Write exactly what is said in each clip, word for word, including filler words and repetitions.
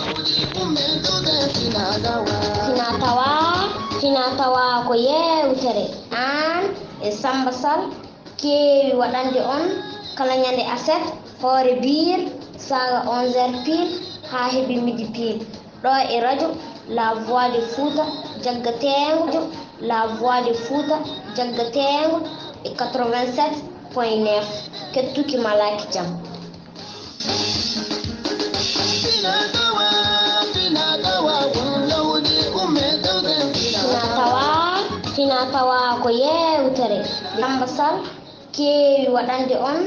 Finaa tawaa, finaa tawaa ko yeewtere aan e Sammba Sal keewi waɗande on kala ñande aset, hoore biir, saaga onze heures pile haa heɓi midi pile. Ɗo e rajo La Voix de Fouta, jaggateengo, La Voix de Fouta, jaggateengo e quatre-vingt-sept point neuf. Kettuki malaaki jam. Finaa tawaa, finaa tawaa ko yeewtere Sammba Sal keewi waɗande on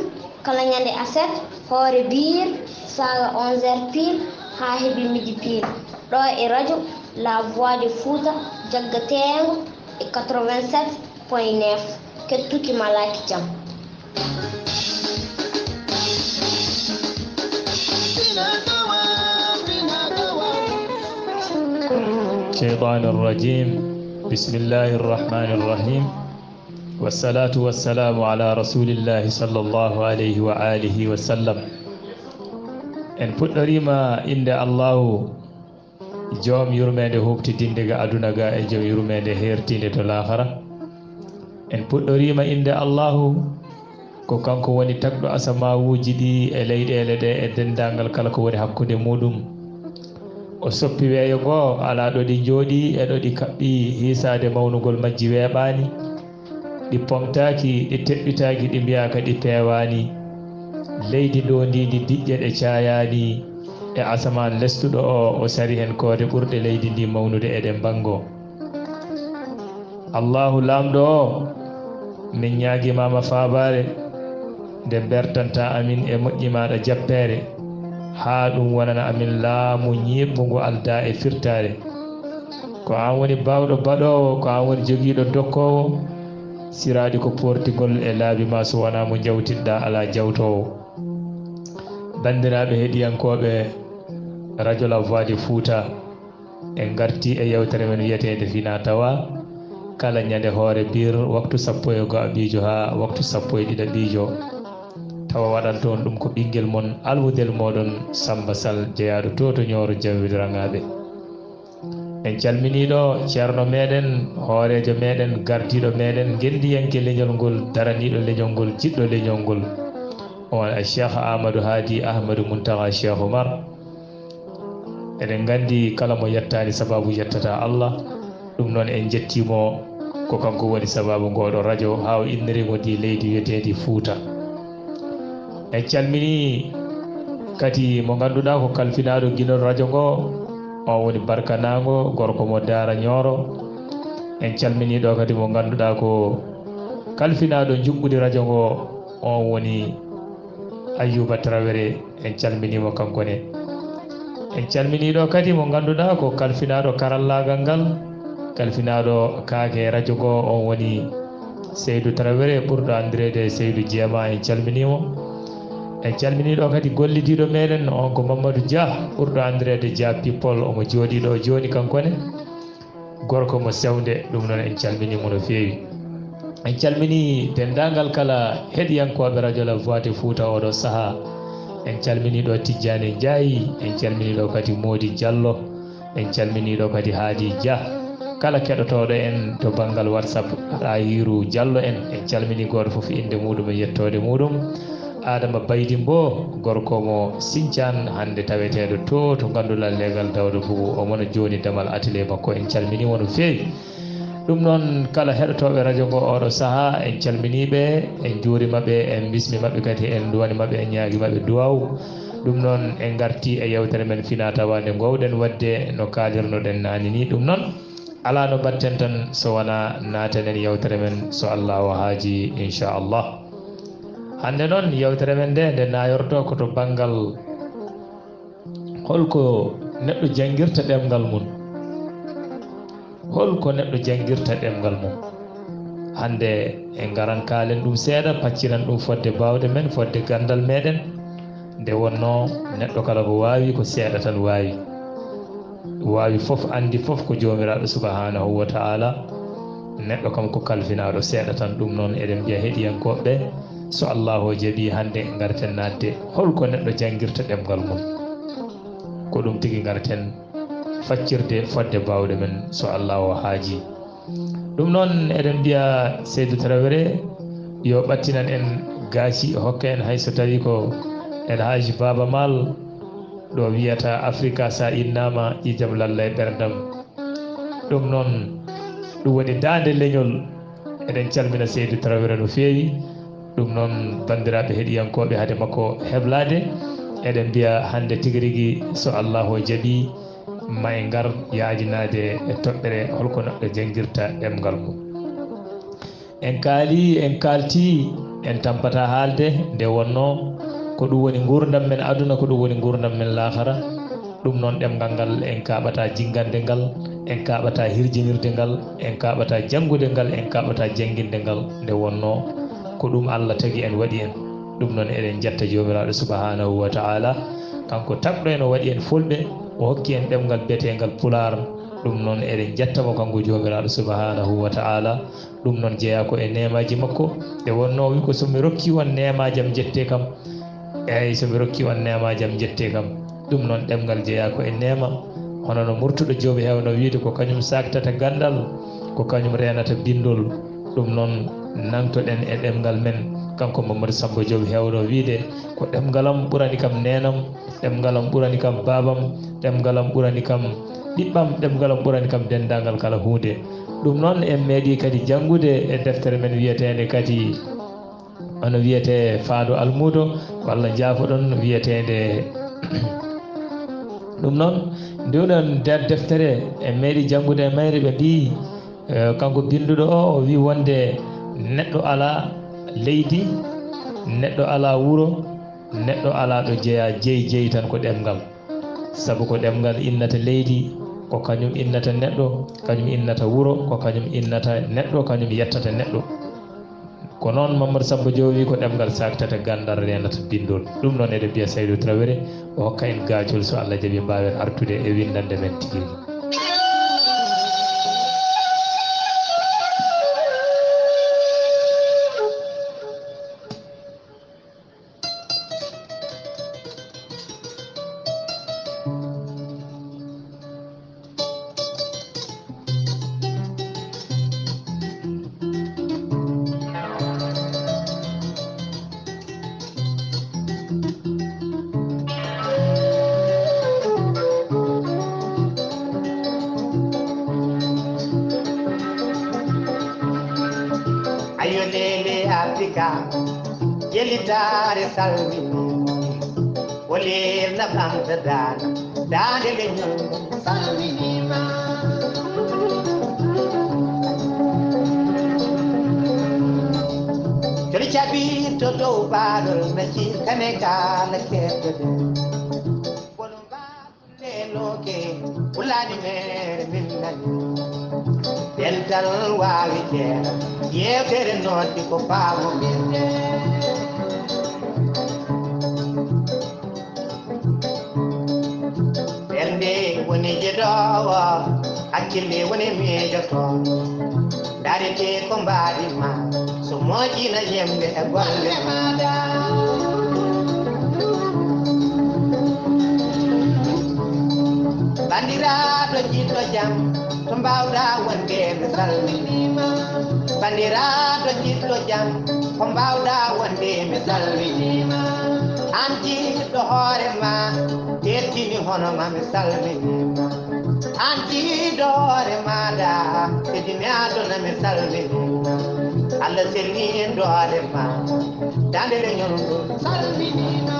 kala ñande aset, hoore biir, saaga onze heures pile haa heɓi midi pile. Ɗo e rajo La Voix de Fouta, jaggateengo e quatre-vingt-sept point neuf. Kettuki malaaki jam. الشيطان الرجيم. بسم الله الرحمن الرحيم. والصلاة والسلام على رسول الله صلى الله عليه وآله وسلم. En puɗɗoriima innde Allahu, Joom yurmeende huuɓtidinde ga aduna ga e Joom yurmeende heertiinde to laakara. En puɗɗoriima innde Allahu, ko kanko woni tagɗo asamawuuji ɗi e leyɗeele ɗe e denndaangal kala ko woni hakkunde muuɗum. O soppi weeyo goo, alaa ɗo ɗi njooɗii e ɗo ɗi kaɓɓii, hiisaade mawnugol majji weeɓaani. Ɗi pomtaaki, ɗi teɓɓitaaki, ɗi mbiyaaka, ɗi peewaani. Leydi ndondiindi diƴƴe ɗe caayaani, e asamaan lestuɗo o, o sari heen koode ɓurɗe leydi ndi mawnude, eɗen mbanngo. Allaahu laamɗo o, min ñaagimaama faabaare nde bertanta amin e moƴƴi maaɗa jappeere, haa ɗum wonana amin laamu ñiiɓngu ngu aldaa e firtaare. Ko aan woni baawɗo baɗoowo, ko aan woni jogiiɗo dokkoowo, siraadi ko poortigol e laabi ma, so wonaa mo njawtidɗa alaa jawtoowo. Banndiraaɓe heɗiyankooɓe Radio La Voix de Fouta, en ngartii e yewtere men wiyeteende Finaa Tawaa, kala ñande hoore biir waktu sappo e go'aɓiijo haa waktu sappo e ɗiɗaɓiijo. Tawa waɗanto on ɗum ko ɓinngel mon, almudel mooɗon Sammba Sal, jeyaaɗo to to Ñooro Jawwid Raŋaaɓe. En calminii ɗo ceerno meɗen, hooreejo meɗen, gardiiɗo meɗen, ngenndiyanke leñol ngol, daraniiɗo leñol ngol, jiɗɗo leñol ngol. On a Cheikh Amadou Hadi Ahmadou Muntaga Cheikh Oumar. Eɗen nganndi kala mo yettaani sababu yettata Allah. Ɗum noon en njettii mo ko kanko woni sababu ngooɗo rajo haa o inniri ngo ndi leydi wiyeteendi Fuuta. En calminii kadi mo ngannduɗaa ko kalfinaaɗo ginol rajo ngo, on woni Barka Naango, gorko mo Daara Ñooro. En calminii ɗo kadi mo ngannduɗaa ko kalfinaaɗo njuɓɓudi rajo ngo, on woni Ayyuba Traoré. En calminii mo kanko ne. En calminii ɗo kadi mo ngannduɗaa ko kalfinaaɗo karallaagal ngal, kalfinaaɗo kaake rajo ngo, on woni Seydou Traoré, ɓurɗo anndireede Seydou Jeema. En calminii mo. En calminii ɗo kadi gollidiiɗo meɗen, on ko Mamadou Dia, ɓurɗo anndireede Dia People, omo jooɗii ɗo jooni kanko ne. Gorko mo sewnde, ɗum noon en calminii mo no feewi. En calminii denndaangal kala heɗiyankooɓe Radio La Voix de Fouta oɗo sahaa. En calminii ɗo Tijjaani Njaay, en calminii ɗo kadi Moodi Jallo, en calminii ɗo kadi Haadi Dia. Kala keɗotooɗo en to banngal WhatsApp, Ɗahiiru Jallo en, en calminii gooto fof innde muuɗum e yettoode muuɗum. Adama Baydi Mbo, gorko mo Sincaan, hannde taweteeɗo to, to ngannduɗaa leegal Dawda Bubu, omo no jooni damal atelier makko. En calminii mo no feewi. Ɗum noon, kala heɗotooɓe rajo ngo oɗo sahaa, en calminii ɓe, en njuuriima ɓe, en mbismiima ɓe kadi, en nduwaniima ɓe, en ñaagiima ɓe duwaaw. Ɗum noon, en ngartii e yewtere men Finaa Tawaa nde ngoowɗen waɗde no kaalirnoɗen naane nii. Ɗum noon, alaa no mbaɗten tan so wonaa naaten en yewtere men, so Allaahu haajii, inchallah. Hannde noon, yewtere men nde, nde naayorto ko to banngal hol ko neɗɗo janngirta ɗemngal mum. Hol ko neɗɗo janngirta ɗemngal mum? Hannde en ngaran kaalen ɗum seeɗa, pacciren ɗum fodde baawɗe men, fodde ganndal meɗen. Nde wonnoo neɗɗo kala ko waawi, ko seeɗa tan waawi. Waawi fof, anndi fof ko Joomiraaɗo Subhaanahu wa Ta'aala. Neɗɗo kam ko kalfinaaɗo seeɗa tan. Ɗum noon eɗen mbiya heɗiyankooɓe ɓe, so Allaahu o jaɓii, hannde ngarten naatde hol ko neɗɗo janngirta ɗemngal mum. Ko Ko ɗum tigi ngarten faccirde fodde baawɗe men, so Allah o haaji. Ɗum noon, eɗen mbiya Seydou Traoré yo ɓattinan en gaaci, hokka en hay so tawi ko El Hadji Baba Maal ɗo wiyata Afrika sa innama ƴiƴam lalla e ɓerdam. Ɗum noon, ɗum woni daande leñol. Eɗen calmina Seydou Traoré no feewi. Ɗum noon, banndiraaɓe heɗiyankooɓe, hade makko heblaade, eɗen mbiya hannde tigi rigi, so Allahu o jaɓii, ma en ngar yaajinaade e toɓɓere holko neɗɗo janngirta ɗemngal mum. En kaali, en kaalti, en tampata haalde nde wonnoo ko ɗum woni nguurndam men aduna, ko ɗum woni nguurndam men laakara. Ɗum noon, ɗemngal ngal en kaaɓata jinngande ngal, en kaaɓata hirjinirde ngal, en kaaɓata janngude ngal, en kaaɓata jannginde ngal nde wonnoo ko ɗum Allah tagi en, waɗi en. Ɗum noon, eɗen njetta Joomiraaɗo Subhaanahu wa Ta'ala, kanko tagɗo en, o waɗi en fulɓe, o hokki en ɗemngal biyeteengal Pulaar. Ɗum noon, eɗen njetta mo kanko Joomiraaɗo Subhaanahu wa Ta'ala. Ɗum noon jeyaa ko e neemaaji makko. Nde wonnoo o wi ko so mi rokki on neemaajam, njettee kam. Eey, so mi rokki on neemaajam, njettee kam. Ɗum noon, ɗemngal jeyaa ko e neema. Hono no murtuɗo joomi heewno wiyde, ko kañum saaktata ganndal, ko kañum reenata binndol. Ɗum noon, nangtoɗen e ɗemngal men. Kanko Mamadou Samba Diop heewno wiyde, ko ɗemngal am ɓurani kam neenam, ɗemngal am ɓurani kam baabam, ɗemngal am ɓurani kam ɓiɓɓam, ɗemngal am ɓurani kam denndaangal kala huunde. Ɗum noon, en meeɗi kadi janngude e deftere men wiyeteende kadi, hono wiyetee Faado Almuudo, ko Allah njaafoɗon, wiyeteende. Ɗum noon, nde woni nder deftere, en meeɗi janngude e mayre, ɓe mbiyi, eh, kanko binnduɗo o, o wi wonde neɗɗo alaa leydi, neɗɗo alaa wuro, neɗɗo alaa ɗo jeyaa, jeyi, jeyi tan ko ɗemngal. Sabu ko ɗemngal innata leydi, ko kañum innata neɗɗo, kañum innata wuro, ko kañum innata neɗɗo, kañum yettata neɗɗo. Ko noon Mamadou Samba Diop wi ko ɗemngal saaktata ganndal, reenata binndol. Ɗum noon eɗen mbiya Saydou Traoré, o hokka en gaacol, so Allah jaɓi mbaawen artude e winndannde men tigi. Ayo lele Afrika, yelitaare salmini. Wolirna ɓamta daana, daande leñol salminiima. Coli caɓiito dow baalol na ciir kane kaala keeddoɗen. Kono mbaa lelooke wulaani mere min nani. Dental waawi jeera, yeewtere nooti ko faamu min. Ɓernde woni jedoowo, hakkille woni miijoto. Darete ko mbaadi ma, so moƴƴina yemɓe e golle maada. Banndiraaɗo jiɗɗo jam, to mbaawɗa wonde mi salminiima. Banndiraaɗo jiɗɗo jam, ko mbaawɗa wonde mi salminiima. An jiɗɗo hoore ma, teddini hono ma mi salminiima. An jiɗɗo hoore maaɗa, teddini aduna mi salminiima. Allah selli doole ma, daande leñol ngol salminiima.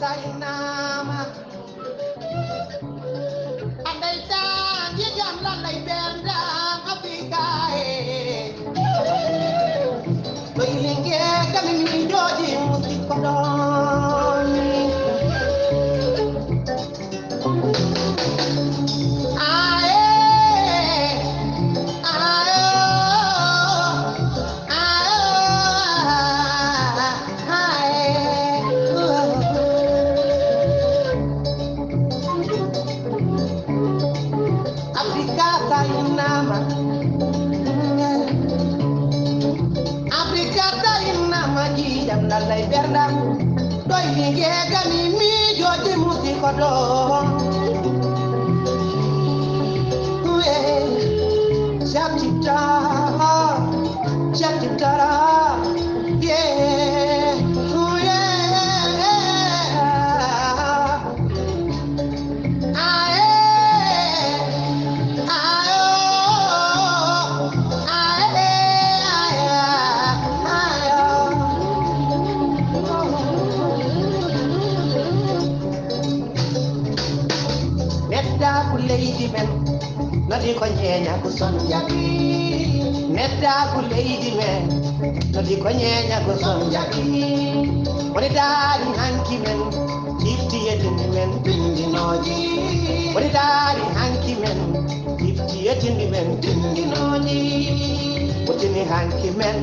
Tainama. Andai tangi jam lalai berda Afrika, eh. Koi linge kami mi jodi musti kodoni. Ae, ae, ae. Afrika tainama. Afrika tainama, jidam lalai berdam. Doi mi gegani mi jodi musi kodo. Chapchita, chapchita, yeah, ooh, yeah. Ae, ae, oh, ae, ae, ae, oh. Neddaaku leydi men, nodi ko ñeeña ko son jaɓi. Neddaaku leydi men, nodi ko ñeeña ko son jaɓi. Woni daari hanki men, yifti yetini men tindinooji. Woni daari hanki men, yifti yetini men tindinooji. Wotini hanki men,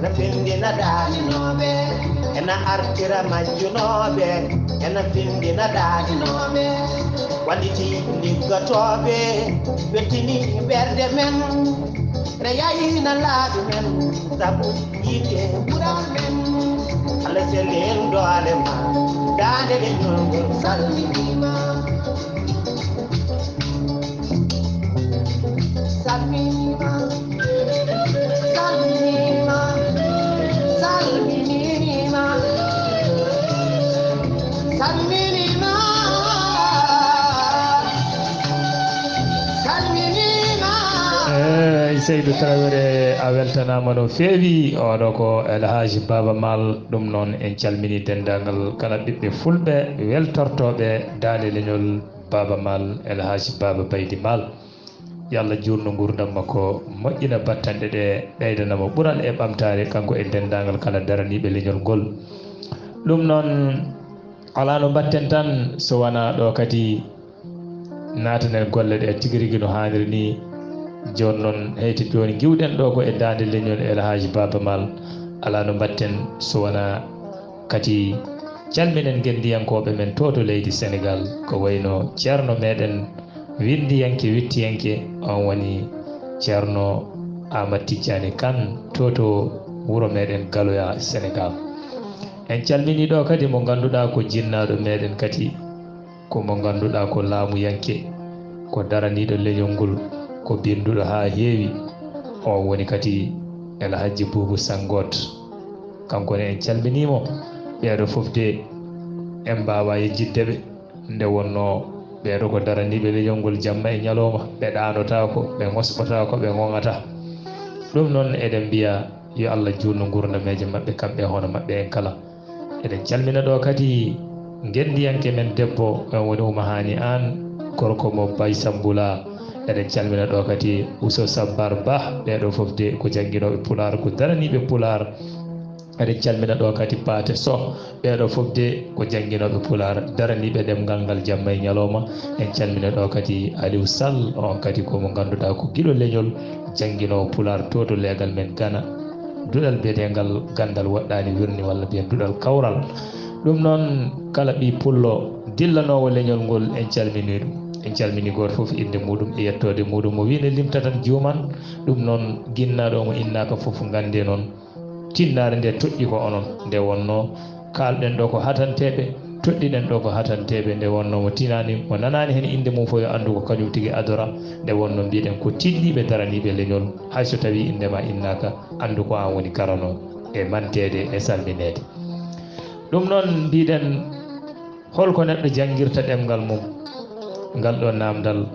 na pindina daaninooɓe, ena artira majjunooɓe, ena pindina daaninooɓe. Walliti liggotooɓe, wettini ɓerɗe men, ena yayna laabi men, sabu yiɗde ɓural men. Allah selli en doole ma, daande leñol ngol salminiima. Salminiima, salminiima, salminiima, salminiima, salminiima. Eey, Seydou Traoré, a weltanaama no feewi. Oɗo ko El Hadji Baba Maal. Ɗum noon, en calminii denndaangal kala ɓiɓɓe Fulɓe weltortooɓe daande leñol Baba Maal, El Hadji Baba Baydi Maal. Yo Allah juutnu nguurndam makko, moƴƴina battane ɗe, ɓeydana mo ɓural e ɓamtaare, kanko e denndaangal kala daraniiɓe leñol ngol. Ɗum noon, alaa no mbaɗten tan so wonaa ɗo kadi naatanen golle ɗe tigi rigi no haaniri ni. Jooni noon, heyto jooni ngiwɗen ɗo ko e daande leñol El Hadji Baba Maal. Alaa no mbaɗten so wonaa kadi calminen ngenndiyankooɓe men to to leydi Senegaal, ko wayno ceerno meɗen winndiyanke, wittiyanke, on woni Ceerno Aamadu Tijjaani Kan to to wuro meɗen Galoya, Senegaal. En calminii ɗo kadi mo ngannduɗaa ko jinnaaɗo meɗen kadi, ko mo ngannduɗaa ko laamuyanke, ko daraniiɗo leñol ngol, ko binnduɗo haa heewi. O woni kadi El Hadji Buubu Sanngoot. Kanko ne en calminii mo. Ɓeeɗo fof de en mbaawaa yejjitde ɓe. Nde wonnoo ɓeeɗo ko daraniiɓe leñol ngol jamma e ñalooma, ɓe ɗaanotaako, ɓe ŋosɓotaako, ɓe ŋoŋataa. Ɗum noon eɗen mbiya yo Allah juutnu nguurnameeje maɓɓe kamɓe e hono maɓɓe en kala. Eɗen calmina ɗo kadi ngenndiyanke men debbo, on woni Ouma Hani Aan, gorko mo Bay Sambu Laa. Eɗen calmina ɗo kadi Uso Sabbar Bah, ɓeeɗo fof de ko jannginooɓe Pulaar, ko daraniiɓe Pulaar. Eɗen calmina ɗo kadi Paate Soh, ɓeeɗo fof de ko jannginooɓe Pulaar, daraniiɓe ɗemngal ngal jamma e ñalooma. En calmina ɗo kadi Aliou Sall, on kadi ko mo ngannduɗaa ko giɗo leñol, jannginoowo Pulaar to to leegal men Gana. Duɗal biyeteengal Ganndal Woɗɗaani Wirni, walla mbiyen duɗal kawral. Ɗum noon, kala ɓii pullo dillanoowo leñol ngol, en calminii ɗum. En calminii gooto fof innde muuɗum e yettoode muuɗum. Mo wii ne limta tan juuman. Ɗum noon, ginnaaɗo mo innaaka fof, nganndee noon, tinnaare nde toɗɗi ko onon. Nde wonnoo, kaalɗen ɗo ko hatanteeɓe, toɗɗiɗen ɗo ko hatanteeɓe. Nde wonnoo, mo tinaani, mo nanaani heen innde mum fof, yo anndu ko kañum tigi adora. Nde wonnoo, mbiɗen ko tinniiɓe daraniiɓe leñol, hay so tawii innde ma innaaka, anndu ko aan woni karano e manteede e salmineede. Ɗum noon, mbiɗen, hol ko neɗɗo janngirta ɗemngal mum? Ngal ɗo naamndal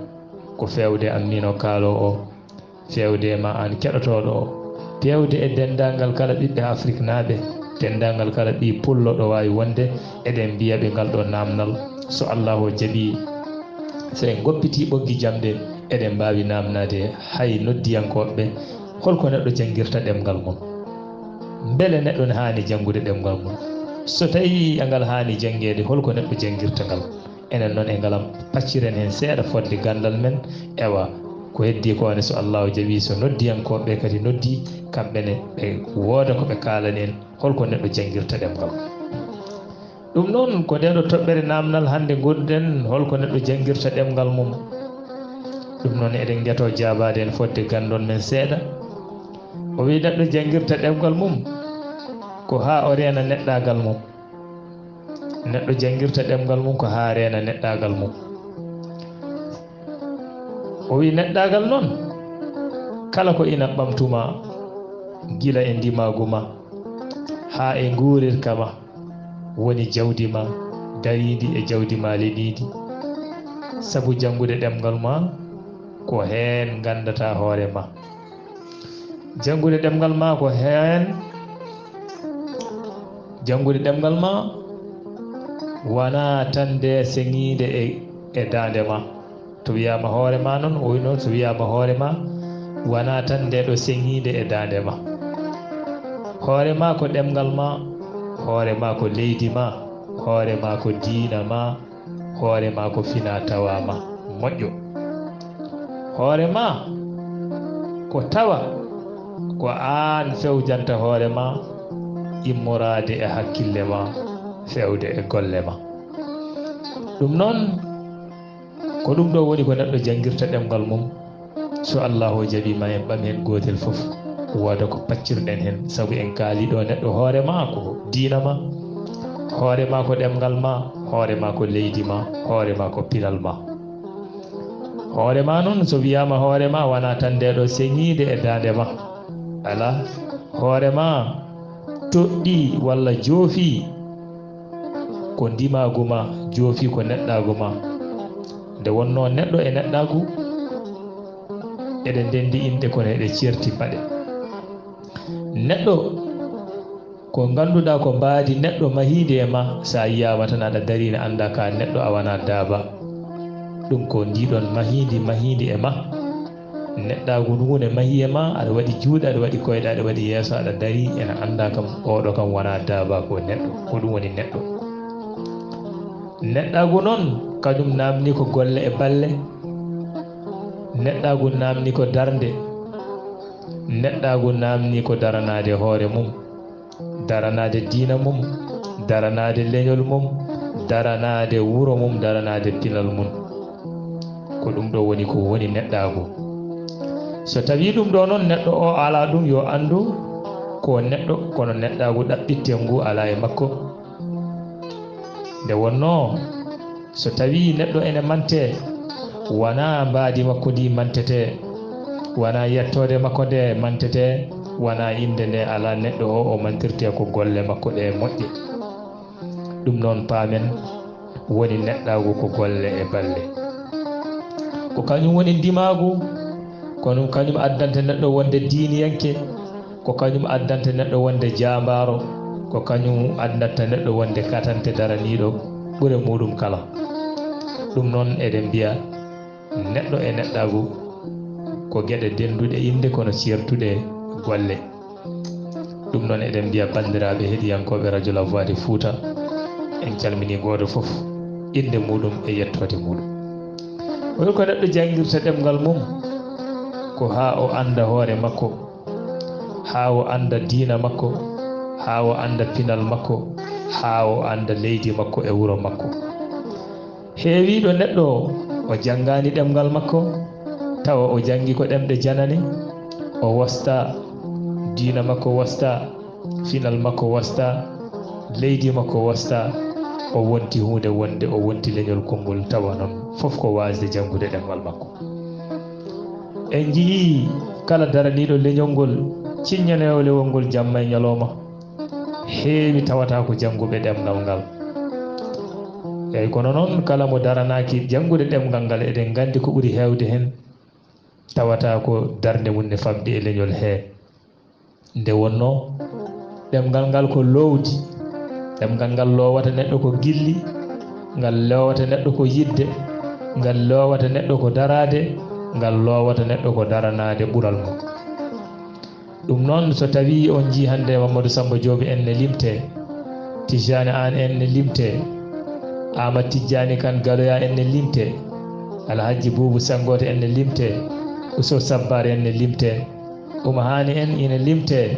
ko feewde am miin o kaaloowo o, feewde e ma aan keɗotooɗo o, feewde e denndaangal kala ɓiɓɓe Afriknaaɓe, Denndaangal kala ɓii pullo ɗo waawi wonde, eɗen mbiya ɓe ngal ɗo naamnal. So Allaahu o jaɓii, so en ngoppitii ɓoggi jamɗe, eɗen mbaawi naamnaade hay noddiyankooɓe ɓe, hol ko neɗɗo janngirta ɗemngal mum? Mbele neɗɗo ne haani janngude ɗemngal mum? So tawii angal haani janngeede, hol ko neɗɗo janngirta ngal? Enen noon e ngalam, pacciren heen seeɗa fodde ganndal men. Ewa, ko heddii ko ne, so Allaahu jaɓii, so noddiyankooɓe ɓe kadi noddii, kamɓe ne ɓe wooda ko ɓe kaalani en, hol ko neɗɗo janngirta ɗemngal. Ɗum noon, ko ndee ɗo toɓɓere naamnal hannde ngonɗen, hol ko neɗɗo janngirta ɗemngal mum? Ɗum noon, eɗen ngeto jaabaade en fodde ganndon men seeɗa. O wii neɗɗo janngirta ɗemngal mum ko haa o reena neɗɗaagal mum. Neɗɗo janngirta ɗemngal mum ko haa reena neɗɗaagal mum. O wii neɗɗaagal noon, kala ko ina ɓamtu ma, gila e ndimaagu ma, haa e nguurirka ma, woni jawdi ma dariindi e jawdi ma leñiindi. Sabu janngude ɗemngal ma, ko heen nganndataa hoore ma. Janngude ɗemngal ma ko heen, janngude ɗemngal ma wonaa tan nde seŋiinde e, e daande ma. To wiyaama hoore ma noon, o wiyi noon, so wiyaama hoore ma, wonaa tan nde ɗo seŋiinde e daande ma. Hoore ma ko ɗemngal ma, hoore ma ko leydi ma, hoore ma ko diina ma, hoore ma ko fina tawa ma moƴƴo. Hoore ma ko tawa ko aan fewjanta hoore ma, immoraade e hakkille ma, fewde e golle ma. Ɗum noon, ko ɗum ɗo woni ko neɗɗo janngirta ɗemngal mum. So Allaahu o jaɓii, ma en ɓam heen gootel fof, wooda ko paccirɗen heen, sabu en kaalii ɗo neɗɗo hoore ma ko diina ma, hoore ma ko ɗemngal ma, hoore ma ko leydi ma, hoore ma ko pinal ma. Hoore ma noon, so wiyaama hoore ma, wonaa tan nde ɗo seŋiinde e daande ma. Alaa, hoore ma toɗɗii walla joofii ko ndimaagu ma, joofii ko neɗɗaagu ma. Nde wonnoo neɗɗo e neɗɗaagu, eɗe ndenndi inɗe, kono eɗe ceerti baɗe. Neɗɗo ko ngannduɗaa ko mbaadi neɗɗo mahiindi e ma, so a yiyaama tan aɗa darii ne anndaa ka neɗɗo, a wonaa daaba. Ɗum ko ndii ɗoon mahiindi, mahiindi e ma. Neɗɗaagu ndu ne mahii e ma, aɗa waɗi juuɗe, aɗa waɗi koyɗe, aɗa waɗi yeeso, aɗa darii, ene anndaa kam, oɗo kam wonaa daaba, ko neɗɗo. Ko ɗum woni neɗɗo. Neɗɗaagu noon, kañum naamnii ko golle e balle. Neɗɗaagu naamnii ko darnde. Neɗɗaagu naamnii ko daranaade hoore mum, daranaade diina mum, daranaade leñol mum, daranaade wuro mum, daranaade pinal mum. Ko ɗum ɗo woni ko woni neɗɗaagu. So tawii ɗum ɗo noon, neɗɗo o alaa ɗum, yo anndu ko neɗɗo, kono neɗɗaagu ɗaɓɓitte ngu alaa e makko. Nde wonnoo, so tawii neɗɗo ene mantee, wonaa mbaadi makko ndi mantetee, wonaa yettoode makko nde mantetee, wonaa innde nde alaa neɗɗo o, o mantirtee ko golle makko ɗe moƴƴe. Ɗum noon paamen, woni neɗɗaagu ko golle e balle. Ko kañum woni ndimaagu, ko ɗum kañum addanta neɗɗo wonde diiniyanke, ko kañum addanta neɗɗo wonde jaambaaro, ko kañum addanta neɗɗo wonde katante daraniiɗo ɓure muuɗum kala. Ɗum noon eɗen mbiya neɗɗo e neɗɗaagu ko geɗe dennduɗe innde kono ceertuɗe golle. Ɗum noon eɗen mbiya banndiraaɓe heɗiyankooɓe Radio La Voix de Fouta, en calminii gooto fof innde muuɗum e yettoode muuɗum. Hol ko neɗɗo janngirta ɗemngal mum? Ko haa o annda hoore makko, haa o annda diina makko, haa o annda pinal makko, haa o annda leydi makko e wuro makko. Heewiiɗo neɗɗo o, o janngaani ɗemngal makko, tawa o janngi ko ɗemɗe janane, o wostaa, diina makko wostaa, pinal makko wostaa, leydi makko wostaa, o wonti huunde wonde, o wonti leñol konngol, tawa noon fof ko waasde janngude ɗemngal makko. En njiyii kala daraniiɗo leñol ngol, ciññanoowo lewol ngol jamma e ñalooma, heewi tawata ko jannguɓe ɗemngal ngal. Eey, kono noon, kala mo daranaaki janngude ɗemngal ngal, eɗen nganndi ko ɓuri heewde heen, tawata ko darnde mum ne famɗi e leñol hee. Nde wonnoo, Ɗemngal ngal ko loowdi. Ɗemngal ngal loowata neɗɗo ko gilli, ngal loowata neɗɗo ko yiɗde, ngal loowata neɗɗo ko daraade, ngal loowata neɗɗo ko daranaade ɓural mum. Ɗum noon, so tawii on njii hannde Mamadou Samba Diop en ne limtee, Tijjani Aan en ne limtee, Aamadu Tijjani Kan Galoya en ne limtee, Alhajji Buubu Sanngoto en ne limtee, Uso Sabbaar en ne limtee, Oumou Haani en ina limtee,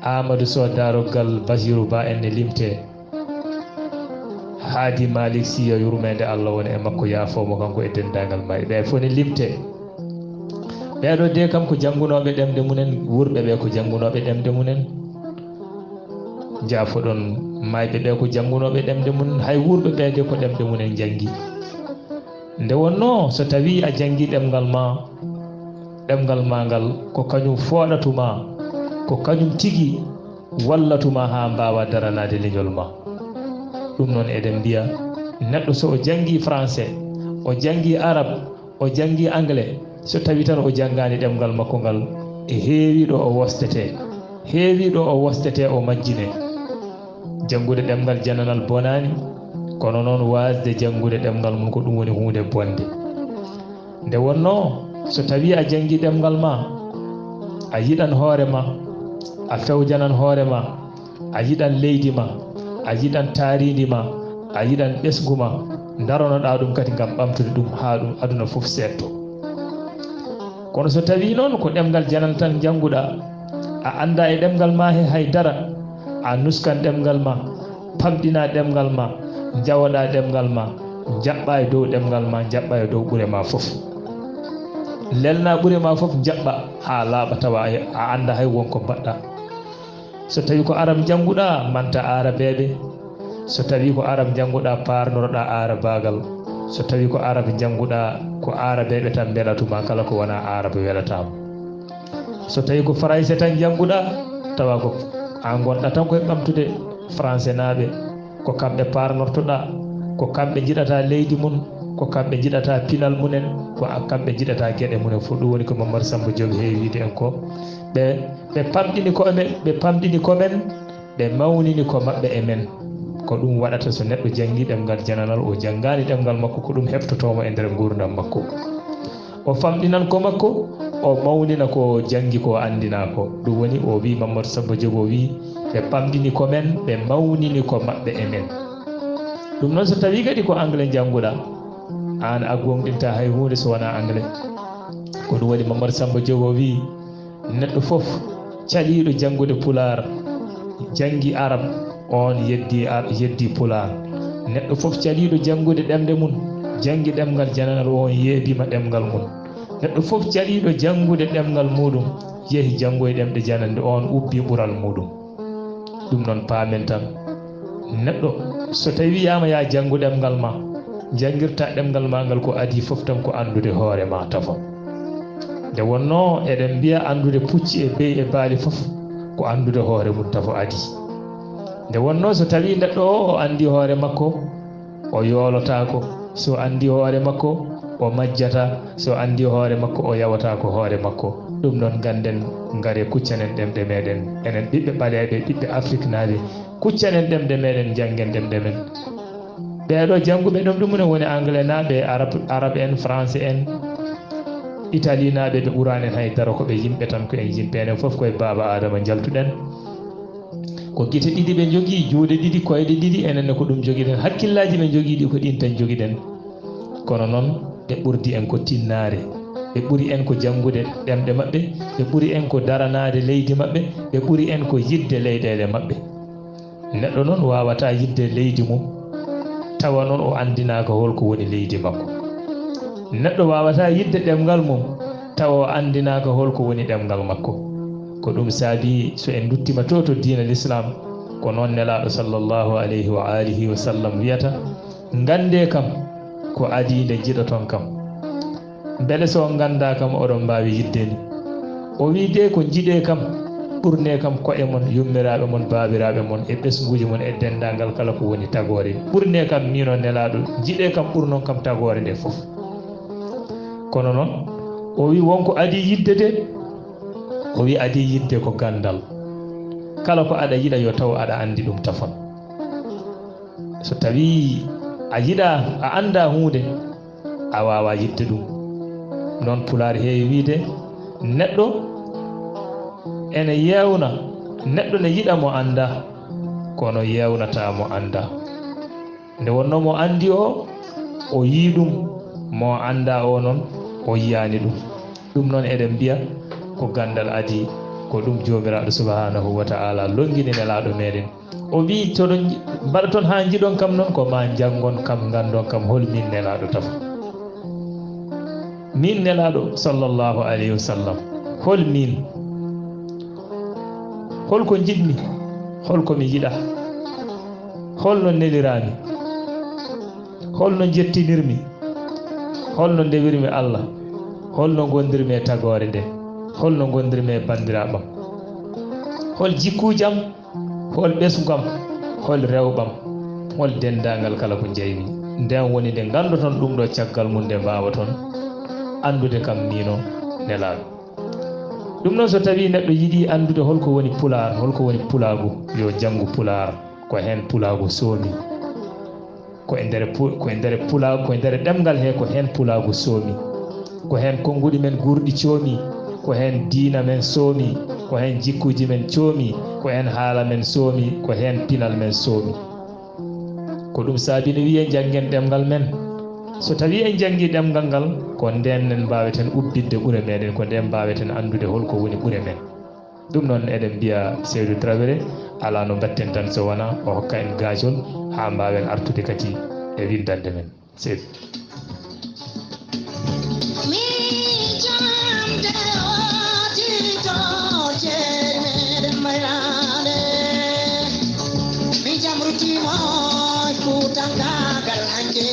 Aamadu Soh Daaroggal Basiiru Ba en ne limtee. Haadi Malick Sy, yo yurmeende Allah won e makko, yaafoo mo kanko e denndaangal maayɓe ɓe fof ne limtee. Ɓee ɗoo de kam ko janngunooɓe ɗemɗe mumen, wuurɓe ɓe ko janngunooɓe ɗemɗe mumen. Njaafoɗon maayɓe ɓe ko janngunooɓe ɗemɗe mumen, hay wuurɓe ɓe de ko ɗemɗe mumen njanngi. Nde wonnoo so tawii a janngii ɗemngal ma, ɗemngal ma ngal ko kañum fooɗatu ma, ko kañum tigi wallatu ma haa mbaawa daranaade leñol ma. Ɗum noon eɗen mbiya neɗɗo so o janngii français, o janngii arab, o janngii anglais, so tawii tan o janngaani ɗemngal makko ngal, e heewi ɗo o wostetee, heewi ɗo o wostetee o majjinee. Janngude ɗemngal jananal bonaani, kono noon waasde janngude ɗemngal mum ko ɗum woni huunde bonnde. Nde wonnoo so tawii a janngii ɗemngal ma, a yiɗan hoore ma, a fewjanan hoore ma, a yiɗan leydi ma, a yiɗan taariindi ma, a yiɗan ɓesngu ma, ndaronoɗaa ɗum kadi ngam ɓamtude ɗum haa ɗum aduna fof seetto. Kono so tawii noon ko ɗemngal jananal tan njannguɗaa, a anndaa e ɗemngal ma he hay dara, a nuskan ɗemngal ma, pamɗinaa ɗemngal ma, njawoɗaa ɗemngal ma, njaɓɓaa e dow ɗemngal ma, njaɓɓaa e dow ɓure ma fof. Lelnaa ɓure ma fof, njaɓɓaa haa laaɓa tawa a anndaa hay won ko mbaɗɗaa. So tawii ko arab njannguɗaa, manta aarabeeɓe. So tawii ko arab njannguɗaa, paarnoroɗaa aarabaagal. So tawii ko arab njannguɗaa, ko aarabeeɓe tan mbelatu ma, kala ko wonaa arab welataa ma. So tawii ko farayse tan njannguɗaa, tawa ko a ngonɗaa tan koye ɓamtude faransenaaɓe. Ko kamɓe paarnortoɗaa, ko kamɓe njiɗata leydi mum, ko kamɓe njiɗata pinal mumen, ko a-, kamɓe njiɗata geɗe mumen fof. Ɗum woni ko Mamadou Samba Diop heewi wiide en ko. Ɓe, ɓe pamɗini ko men, ɓe pamɗini ko men, ɓe mawnini ko maɓɓe e men. Ko ɗum waɗata so neɗɗo janngii ɗemngal jananal, o janngaani ɗemngal makko, ko ɗum heɓtotoo mo e nder nguurndam makko. O famɗinan ko makko, o mawnina ko janngi ko, anndina ko. Ɗum woni o wii, Mamadou Samba Diop o wii, ɓe pamɗini ko men, ɓe mawnini ko maɓɓe e men. Ɗum noon so tawii kadi ko anglais njannguɗaa, aan a goongɗintaa hay huunde so wonaa anglais. Ko ɗum waɗi Mamadou Samba Diop o wii, neɗɗo fof caliiɗo janngude pulaar, janngi arab, oon yeddi ar-, yeddi pulaar. Neɗɗo fof caliiɗo janngude ɗemɗe mum, janngi ɗemngal jananal, oon yeebiima ɗemngal mum. Neɗɗo fof caliiɗo janngude ɗemngal muuɗum, yehi janngoy ɗemɗe jananɗe, oon ubbi ɓural muuɗum. Ɗum noon paamen tan, neɗɗo so tawi wiyaama yaa janngu ɗemngal ma, janngirta ɗemngal ma ngal ko adii fof tan ko anndude hoore ma tafo. Nde wonnoo eɗen mbiya anndude pucci e beyi e baali fof ko anndude hoore mum tafo adii. Nde wonnoo so tawi neɗɗo o, o anndi hoore makko, o yoolotaako. So anndi hoore makko, o majjata. So anndi hoore makko, o yawata ko hoore makko. Ɗum noon ngannden, ngare kuccanen ɗemɗe meɗen. Enen ɓiɓɓe ɓaleeɓe, ɓiɓɓe Afriknaaɓe, kuccanen ɗemɗe meɗen, njanngen ɗemɗe men. Ɓeeɗo jannguɓe ɗemɗe mumen woni anglais naaɓe, arab, arab en, français en, italien naaɓe, ɓe ɓuraanen hay dara, ko ɓe yimɓe tan, ko en yimɓe, enen fof koye baaba Aadama njaltuɗen. Ko gite ɗiɗi ɓe njogii, juuɗe ɗiɗi, koyɗe ɗiɗi, enen ne ko ɗum njogiɗen. Hakkillaaji ɓe njogii ɗi ko ɗin tan njogiɗen. Kono noon ɓe ɓurdi en ko tinnaare, ɓe ɓuri en ko janngude ɗemɗe maɓɓe, ɓe ɓuri en ko daranaade leydi maɓɓe, ɓe ɓuri en ko yiɗde leyɗeele maɓɓe. Neɗɗo noon waawataa yiɗde leydi mum, tawa noon o anndinaaka hol ko woni leydi makko. Neɗɗo waawataa yiɗde ɗemngal mum, tawa o anndinaaka hol ko woni ɗemngal makko. Ko ɗum saabi so en nduttiima to, to diina Lislaam, ko noon Nelaaɗo sallallahu alayhi wa alihi wa sallam wiyata, "Nganndee kam ko adii nde njiɗoton kam. Mbele so on nganndaa kam, oɗon mbaawi yiɗde mi?" O wii, "De ko njiɗee kam, ɓurnee kam ko'e mon, yummiraaɓe mon, baabiraaɓe mon, e ɓesnguuji mon, e denndaangal kala ko woni tagoore. Ɓurnee kam miin on Nelaaɗo, njiɗee kam, ɓurnon kam tagoore nde fof." Kono noon, o wii, "Won ko adii yiɗde de." O wii, "Adii yiɗde ko ganndal. Kala ko aɗa yiɗa, yo taw aɗa anndi ɗum tafon. So tawii a yiɗaa, a anndaa huunde, a waawaa yiɗde ɗum. Noon Pulaar heewi wiyde, neɗɗo ene yeewna, neɗɗo ne yiɗa mo anndaa, kono yeewnataa mo anndaa. Nde wonnoo mo anndi o, o yii ɗum, mo anndaa o noon, o yiyaani ɗum. Ɗum noon eɗen mbiya ko ganndal adii, ko ɗum Joomiraaɗo Subhaanahu wa Ta'aalaa lonngini Nelaaɗo meeɗen. O wiyi, to ɗon mbaɗa toon haa njiɗon kam noon, ko maa njanngon kam, nganndon kam, hol miin Nelaaɗo tafo. Miin Nelaaɗo sallallaahu alayhi wa sallam, hol miin? Hol ko njiɗmi? Hol ko mi yiɗa? Hol no neliraami? Hol no njettinirmi? Hol no ndewirmi Allah? Hol no ngondirmi e tagoore nde? Hol no ngondirmi e banndiraaɓam? Hol jikkuuji am? Hol ɓesngu am? Hol rewɓam? Hol denndaangal kala ko njeymi? Ndeen woni nde nganndoton ɗum ɗo caggal mum, nde mbaawoton anndude kam miino Nelaaɗo. Ɗum noon, so tawii neɗɗo yiɗii anndude hol ko woni Pulaar, hol ko woni Pulaagu, yo janngu Pulaar, ko heen Pulaagu soomi. Ko e nder pu-, ko e nder pula-, ko e nder ɗemngal he ko heen Pulaagu soomi. Ko heen konnguɗi men guurɗi coomi, ko heen diina men soomi, ko heen jikkuuji men coomi, ko heen haala men soomi, ko heen pinal men soomi. Ko ɗum saabi no wiyee njanngen ɗemngal men. So tawii en njanngii ɗemngal ngal, ko ndeen en mbaaweten ubbitde ɓure meeɗen, ko ndeen mbaaweten anndude hol ko woni ɓure men. Ɗum noon, eɗen mbiya Seydou Traoré, alaa no mbaɗten tan so wonaa o hokka en gaajol haa mbaawen artude kadi e winndannde men. Seydou. Mi jam de o tito je meɗen mayrane. Mi jam rutimo e futankagal hanke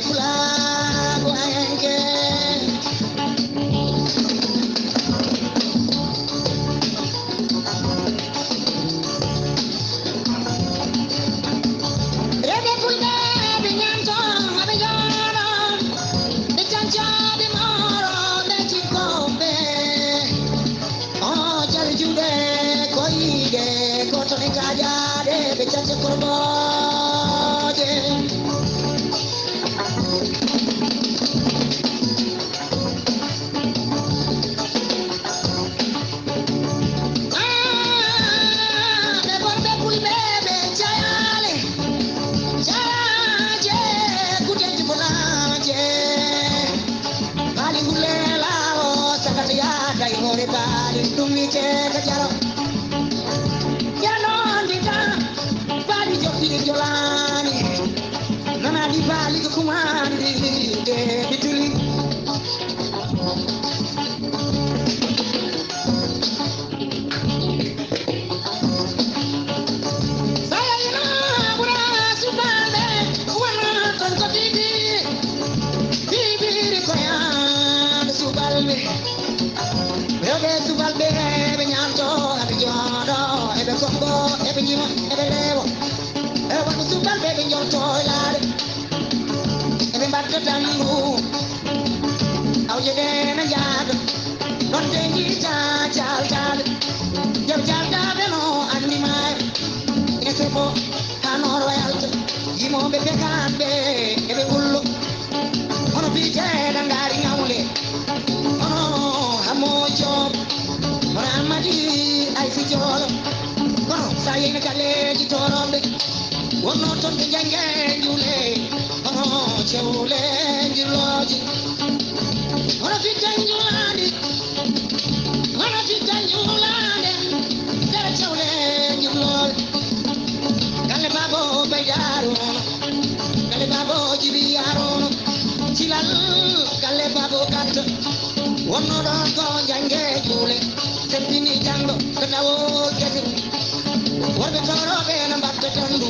pulago hanke. Rewɓe fulɓe ɓe ñaamto, ɓe njooɗo, ɓe canco, ɓe mooro, ɓe cikko, ɓe o jali juuɗe, koyɗe, koto e kaaƴaaɗe, ɓe canco korbooje. Ah, ɓe worɓe fulɓe ɓe jayaale, jayaaje, kuteeji bonaaje. Baali ngulle laawo, sakata yaada e hoore baali, ɗum wiyetee ka jaro. Jaro noon ndi tan, baali joɗɗi ɗi jolaani. Nana ɗi baali ko kumaani ɗi, ɗe ɓe tuli. Sayayno ɓura subalɓe wona tan ko bibi, bibiri ko yande subalɓe. Rewɓe subalɓe ɓe ñaamto, eɓe jooɗo, eɓe kombo, eɓe ñima, eɓe leewo. E wonɓe subalɓe ɓe njorto e laare. Eɓe mbatta tan ngu. Awje ɗe na njaada. Ɗon ɓe njiita jaltaaɓe. Nder jaltaaɓe no anndi maayo. Ina sebo haa nooro yalta. Yimooɓe pekaan ɓe eɓe ngullo. Hono biyeteeɗo ngaari ŋawle. Hono Hammo Joob. Hono Ammadi Aysi Joolo. Kono so a yehi no galleeji toorooɓe. Wonno toon ɓe njannge njuule, hono cewle njulooje. Hono fitte njulaande, hono fitte njulaande, nder cewle njulooje. Galle baabo Baydaaro, galle baabo Jibi Yaarono, Cilal, galle baabo Katta. Wonno ɗoon ko njannge njuule, seppini janngo, ko tawo gese. Worɓe toorooɓe no mbatta tonndu.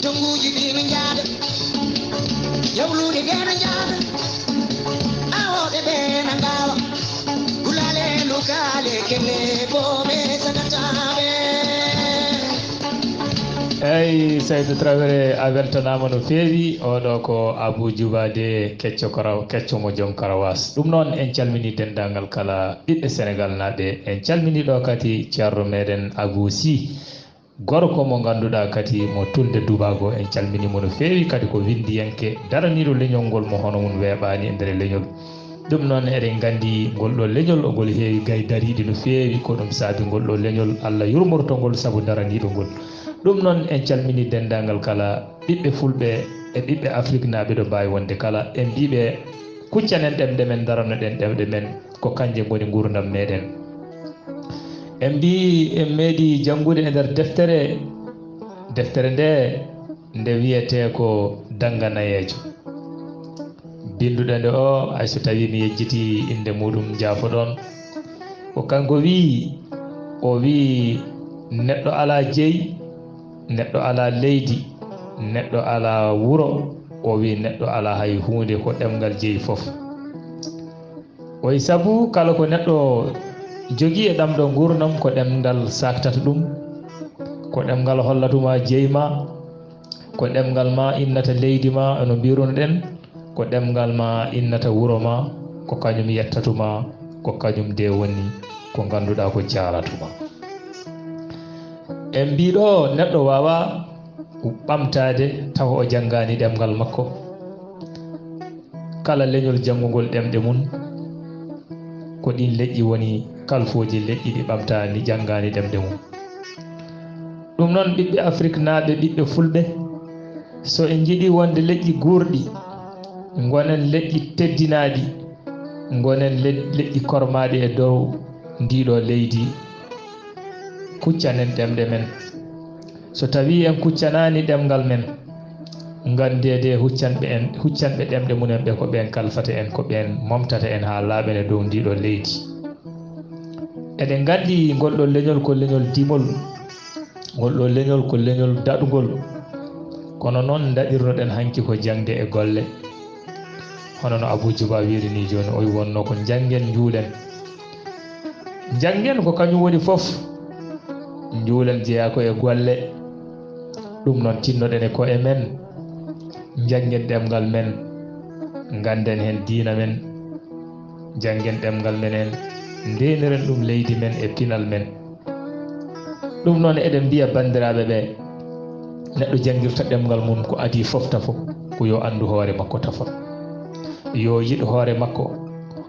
Tonnguuji ɗi no njaada. Jawluuɗi ɗe no njaada. Awooɓe ɓe no ngaawa. Gulaale, lukaale, kelle, booɓe, sagataaɓe. Eyi, Saydu Traoré, a weltanaama no feewi. Oɗo ko Abou Djoubade, kecco karaw, kecco mo joom karawaas. Ɗum noon, en calminii denndaangal kala ɓiɓɓe Senegal naaɓe. En calminii ɗo kadi ceerno meɗen Abou Sy, gorko mo ngannduɗaa kadi mo tulde dubago. En calminii mo no feewi, kadi ko winndiyanke daraniiɗo leñol ngol mo hono mum weeɓaani e nder leñol. Ɗum noon, eɗen nganndi ngol ɗo leñol, ngol heewi gaydariiɗi no feewi. Ko ɗum saabi ngol ɗo leñol Allah yurmorto ngol sabu daraniiɗo ngol. Ɗum noon, en calminii denndaangal kala ɓiɓɓe fulɓe e ɓiɓɓe Afrik naaɓe ɗo mbaawi wonde kala. En mbii ɓe, kuccanen ɗemɗe men, daranoɗen ɗemɗe men, ko kanje ngoni nguurndam meɗen. En mbii en meeɗi janngude e nder deftere, deftere nde, nde wiyetee ko Dannga Nayeejo. Binnduɗo nde o, hay so tawii mi yejjitii innde muuɗum, njaafoɗon. Ko kanko wii, o wii, neɗɗo alaa jeyi, neɗɗo alaa leydi, neɗɗo alaa wuro, o wii, neɗɗo alaa hay huunde, ko ɗemngal jeyi fof. Oy sabu kala ko neɗɗo jogii e ɗam ɗo nguurndam, ko ɗemngal saaktata ɗum, ko ɗemngal hollatuma jeyi ma, ko ɗemngal ma innata leydi ma, no mbirunoɗen, ko ɗemngal ma innata wuro ma, ko kañum yettatuma, ko kañum de woni ko ngannduɗaa ko jaaratuma. En mbii ɗo neɗɗo waawaa ɓamtaade tawa o janngaani ɗemngal makko. Kala leñol janngungol ɗemɗe mum, ko ɗiin leƴƴi woni kalfooji leƴƴi ɗi ɓamtaani, janngaani ɗemɗe mum. Ɗum noon, ɓiɓɓe Afrik naaɓe, ɓiɓɓe fulɓe, so en njiɗi wonde leƴƴi guurɗi, ngonen leƴƴi teddinaaɗi, ngonen le-, leƴƴi kormaaɗi e dow ndiɗo leydi, kuccanen ɗemɗe men. So tawii en kuccanaani ɗemngal men, nganndee de huccanɓe en, huccanɓe ɗemɗe mumen ɓe ko ɓeen kalfata en, ko ɓeen momtata en haa laaɓen e dow ndiɗo leydi. Eɗen nganndi ngol ɗo leñol ko leñol dimol, ngol ɗo leñol ko leñol daɗngol. Kono noon ndaɗirnoɗen hanki ko jaŋde e golle. Hono no Abuu Juba wiiri ni jooni, o wonnoo ko njanngen njuulen. Njanngen ko kañum woni fof. Njuulen jeyaa ko e golle. Ɗum noon tinnoɗen e koye men. Njanngen ɗemngal men. Ngannden heen diina men. Njanngen ɗemngal men en. Ndeeniren ɗum leydi men e pinal men. Ɗum noon eɗen mbiya banndiraaɓe ɓe, neɗɗo janngirta ɗemngal mum ko adii fof tafo, ko yo anndu hoore makko tafon. Yo yiɗ hoore makko,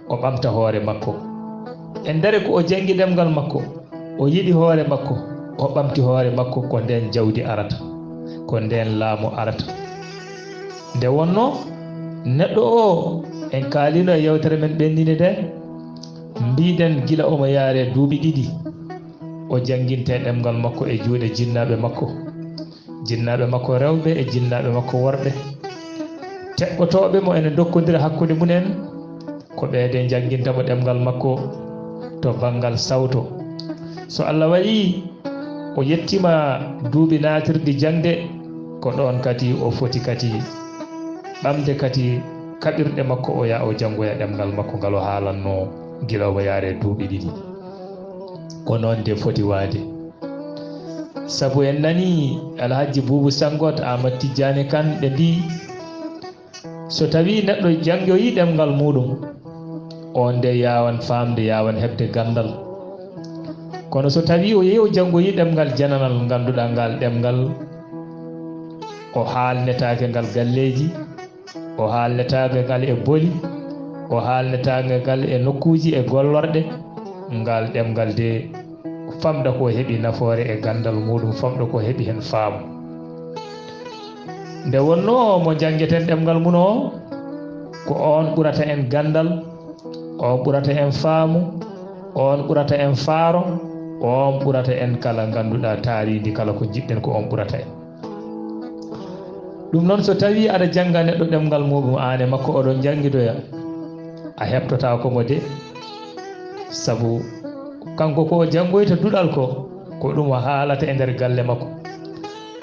o ɓamta hoore makko. E nder ko o janngi ɗemngal makko, o yiɗi hoore makko, o ɓamti hoore makko, ko ndeen jawdi arata, ko ndeen laamu arata. Nde wonnoo, neɗɗo o, en kaalino e yewtere men ɓenninde nde, mbiɗen gila omo yaare duuɓi ɗiɗi, o jannginte ɗemngal makko e juuɗe jinnaaɓe makko, jinnaaɓe makko rewɓe e jinnaaɓe makko worɓe, teɓɓotooɓe mo ene ndokkondira hakkunde mum en, ko ɓeede njannginta mo ɗemngal makko to banngal sawto. So Allah waɗii o yettiima duuɓi naatirɗi jaŋde, ko ɗoon kadi o foti kadi ɓamde kadi kaɓirɗe makko, o yaa o janngoya ɗemngal makko ngal o haalannoo gila omo yaare duuɓi ɗiɗi. Ko noon de foti waade. Sabu en nanii Alhajji Buubu Sanngot, Aamadu Tijjaani Kan, ɓe mbii, so tawii neɗɗo janngoyii ɗemngal muuɗum, oon de yaawan faamde, yaawan heɓde ganndal. Kono so tawii o yehi o janngoyii ɗemngal jananal, ngannduɗaa ngaal ɗemngal, o haalnetaake ngal galleeji, o haalnetaake ngal e boli, o haalnetaake ngal e nokkuuji e gollorɗe, ngaal ɗemngal de famɗa ko heɓi nafoore e ganndal muuɗum, famɗa ko heɓi heen faamu. Nde wonnoo mo njanngeten ɗemngal mum o, ko oon ɓurata en ganndal, oon ɓurata en faamu, oon ɓurata en faaro, oon ɓurata en kala ngannduɗaa taariindi kala ko njiɗɗen ko oon ɓurata en. Ɗum noon so tawii aɗa jannga neɗɗo ɗemngal muuɗum aan e makko oɗon njanngidoya, a heɓtotaako mo de, sabu kanko ko o janngoyta duɗal ko, ko ɗum o haalata e nder galle makko.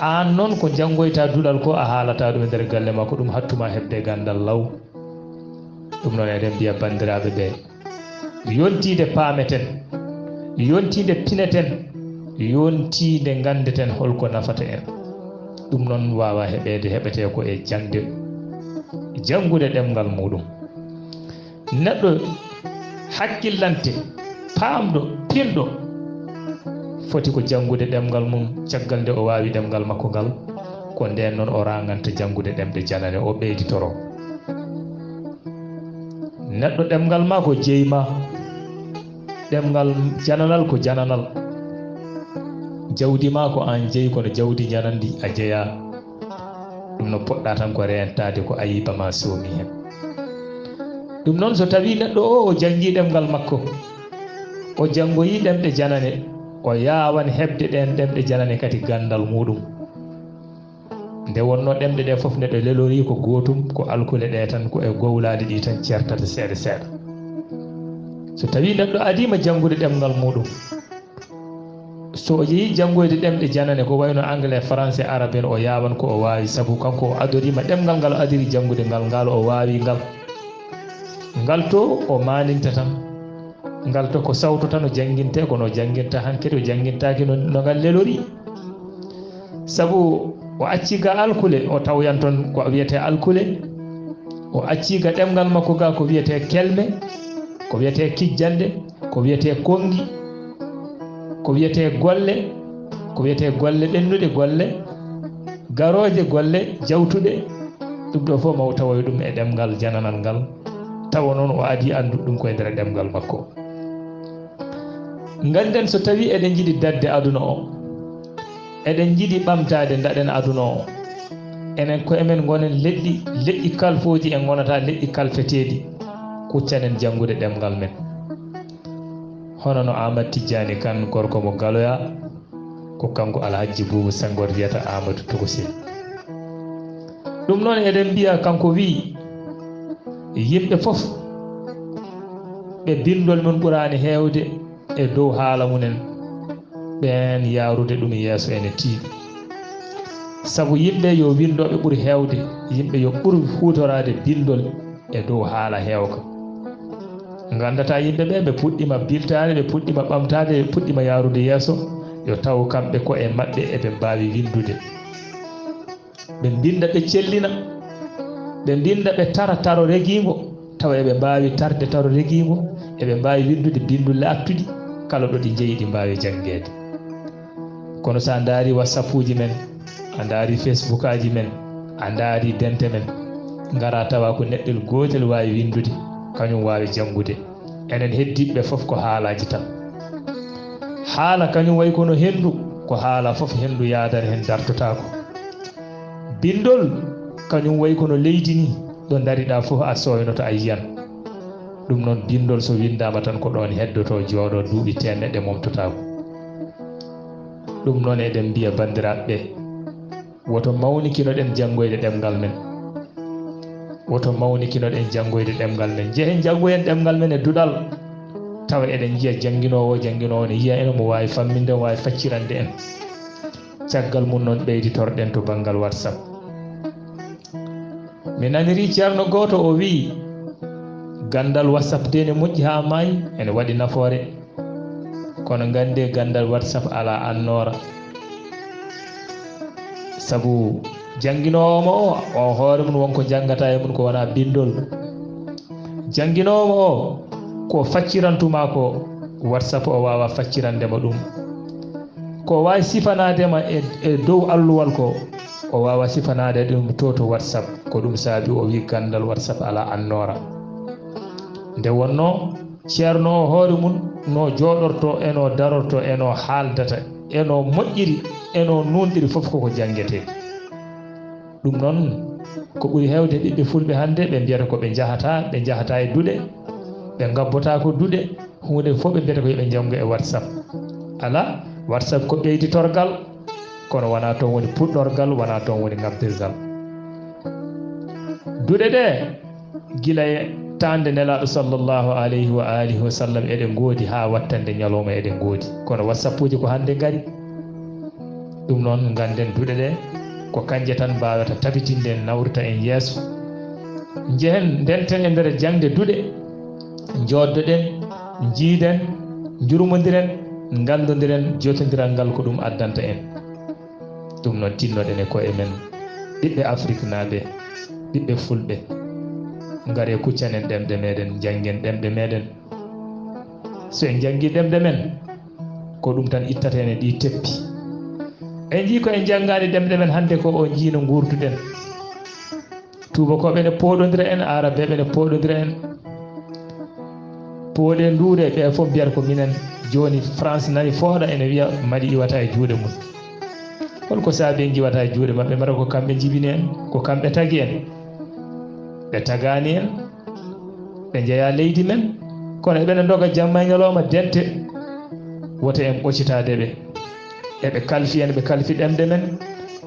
Aan noon ko njanngoyta duɗal ko a haalata ɗum e nder galle makko, ɗum hattuma heɓde ganndal law. Ɗum noon eɗen mbiya banndiraaɓe ɓe, yontiinde paameten, yontiinde pineten, yontiinde nganndeten holko nafata en. Ɗum noon waawaa heɓeede, heɓetee ko e jaŋde, janngude ɗemngal muuɗum. Neɗɗo hakkillante, paamɗo, pinɗo, foti ko janngude ɗemngal mum, caggal nde o waawi ɗemngal makko ngal, ko ndeen noon o raanganta janngude ɗemɗe janane, o ɓeyditoroo. Neɗɗo ɗemngal maa ko jeyi maa, ɗemngal jananal ko jananal. Jawdi maa ko aan jeyi, kono jawdi janandi a jeyaa. Ɗum no poɗɗa tan ko reentaade ko ayiba ma soomi heen. Ɗum noon, so tawii neɗɗo o, o janngii ɗemngal makko, o janngoyii ɗemɗe janane, o yaawan heɓde ɗeen ɗemɗe janane kadi ganndal muuɗum. Nde wonnoo ɗemɗe ɗe fof nde ɗo lelorii ko gootum, ko alkule ɗe tan, ko e gowlaaɗi ɗi tan ceertata seeɗa seeɗa. So tawii neɗɗo adiima janngude ɗemngal muuɗum, so o yehii janngoyde ɗemɗe janane, ko wayno anglais, français, arabe en, o yaawan ko o waawi, sabu kanko o adoriima ɗemngal ngal o adori janngude ngal, ngal o waawi ngal. Ngal to o maaninta tan. Ngal to ko sawto tan o janngintee, kono o jannginta hankadi, o janngintaake no, no ngal lelorii. Sabu o accii ga alkule, o tawyan toon ko wiyetee alkule. O accii ga ɗemngal makko ga ko wiyetee kelme, ko wiyetee kijjanɗe, ko wiyetee konngi, ko wiyetee golle, ko wiyetee golle ɓennuɗe, golle garooje, golle jawtuɗe. Ɗum ɗo fof ma o tawoya ɗum e ɗemngal jananal ngal, tawa noon o adii anndude ɗum ko e nder ɗemngal makko. Ngannden, so tawii eɗen njiɗi daɗde aduna o, eɗen njiɗi ɓamtaade, daɗen aduna o, enen koye men ngonen leƴƴi, leƴƴi kalfooji, en ngonata leƴƴi kalfeteeɗi, kuccanen janngude ɗemngal men. Hono no Aamadu Tijjaani Kan, gorko mo Galoya, ko kanko Alhajji Buubu Senngoor wiyata Aamadu Togosil. Ɗum noon, eɗen mbiya, kanko wiyi, yimɓe fof ɓe binndol mum ɓuraani heewde e dow haala mum en, ɓeen yahrude ɗum yeeso ene tiiɗi. Sabu yimɓe yo winndooɓe ɓuri heewde, yimɓe yo ɓur huutoraade binndol e dow haala heewka. Nganndataa yimɓe ɓe, ɓe puɗɗiima biltaade, ɓe puɗɗiima ɓamtaade, ɓe puɗɗiima yahrude yeeso, yo taw kamɓe ko e maɓɓe eɓe mbaawi winndude. Ɓe mbinnda, ɓe cellina, ɓe mbinnda, ɓe tara taro regiingo, tawa eɓe mbaawi tarde taro regiingo, eɓe mbaawi winndude binndulle attuɗi, kala ɗo ɗi njeyi, ɗi mbaawi janngeede. Kono so a ndaarii WhatsAppuuji men, a ndaarii Facebookaaji men, a ndaarii dente men, ngara tawa ko neɗɗel gootel waawi winndude, kañum waawi janngude. Enen heddiiɓe ɓe fof ko haalaaji tan. Haala kañum wayi kono henndu, ko haala fof henndu yaadata heen, dartotaako. Binndol kañum wayi kono leydi ni, ɗo ndariɗaa fof a sooynoto a yiyan. Ɗum noon, binndol so winndaama tan ko ɗoon heddotoo, jooɗoo, duuɓi teemedde momtotaako. Ɗum noon, eɗen mbiya banndiraaɓe ɓe, woto mawnikinoɗen janngoyde ɗemngal men. Woto mawnikinoɗen janngoyde ɗemngal men. Njehen janngoyen ɗemngal men e duɗal, tawa eɗen njiya jannginoowo, jannginoowo ne yiya en, omo waawi famminde, omo waawi faccirande en. Caggal mum noon, ɓeyditorɗen to banngal WhatsApp. Mi nanirii ceerno gooto, o wiyi, ganndal WhatsApp de ne moƴƴi haa maayi, ene waɗi nafoore. Kono nganndee, ganndal WhatsApp alaa annoora. Sabu jannginoowo mo o, o hoore mum won ko janngata e mum ko wonaa binndol. Jannginoowo mo o, ko faccirantu maa ko, WhatsApp o waawaa faccirande ma ɗum. Ko waawi sifanaade ma e, e dow alluwal ko, o waawaa sifanaade ɗum to, to WhatsApp. Ko ɗum saabi o wiyi ganndal WhatsApp alaa annoora. Nde wonnoo, ceerno o hoore mum no jooɗortoo, e no darortoo, e no haaldata, e no moƴƴiri, e no nuunɗiri, fof koko janngetee. Ɗum noon, ko ɓuri heewde ɓiɓɓe fulɓe hannde, ɓe mbiyata ko ɓe njahataa, ɓe njahataa e duɗe, ɓe ngabbotaako duɗe, huunde fof ɓe mbiyata ko yo ɓe njanngu e WhatsApp. Alaa, WhatsApp ko ɓeyditorgal, kono wonaa toon woni puɗɗorgal, wonaa toon woni ngabbirgal. Duɗe ɗe, gila e taande Nelaaɗo sallallahu alayhi wa alihi wa sallam, eɗe ngoodi haa wattande ñalawma eɗe ngoodi. Kono WhatsAppuuji ko hannde ngari. Ɗum noon, ngannden duɗe ɗe, ko kanje tan mbaawata tabitinde en, nawrita en yeeso. Njehen, ndenten e nder jaŋde duɗe, njooddoɗen, njiiden, njurmondiren, nganndondiren, jotondiral ngal ko ɗum addanta en. Ɗum noon, tinnoɗen e koye men, ɓiɓɓe Afriknaaɓe, ɓiɓɓe Fulɓe, ngaree kuccanen ɗemɗe meɗen, njanngen ɗemɗe meɗen. So en njanngii ɗemɗe men, ko ɗum tan ittata en e ɗii teppi. En njii ko en njanngaani ɗemɗe men hannde ko, o njii no nguurduɗen. Tuubakooɓe ene pooɗondira en, Aarabeeɓe ene pooɗondira en. Pooɗe nduure, ɓe fof mbiyata ko minen. Jooni France nani fooɗa ene wiya Mali iwata e juuɗe mum. Holko saabi en njiwata e juuɗe maɓɓe? Mara ko kamɓe njibini en, ko kamɓe tagi en. Ɓe tagaani en, ɓe njeyaa leydi men, kono eɓene ndoga jamma e ñalawma dente, wota en ɓocitaade ɓe. Eɓe kalfi en, ɓe kalfi ɗemɗe men,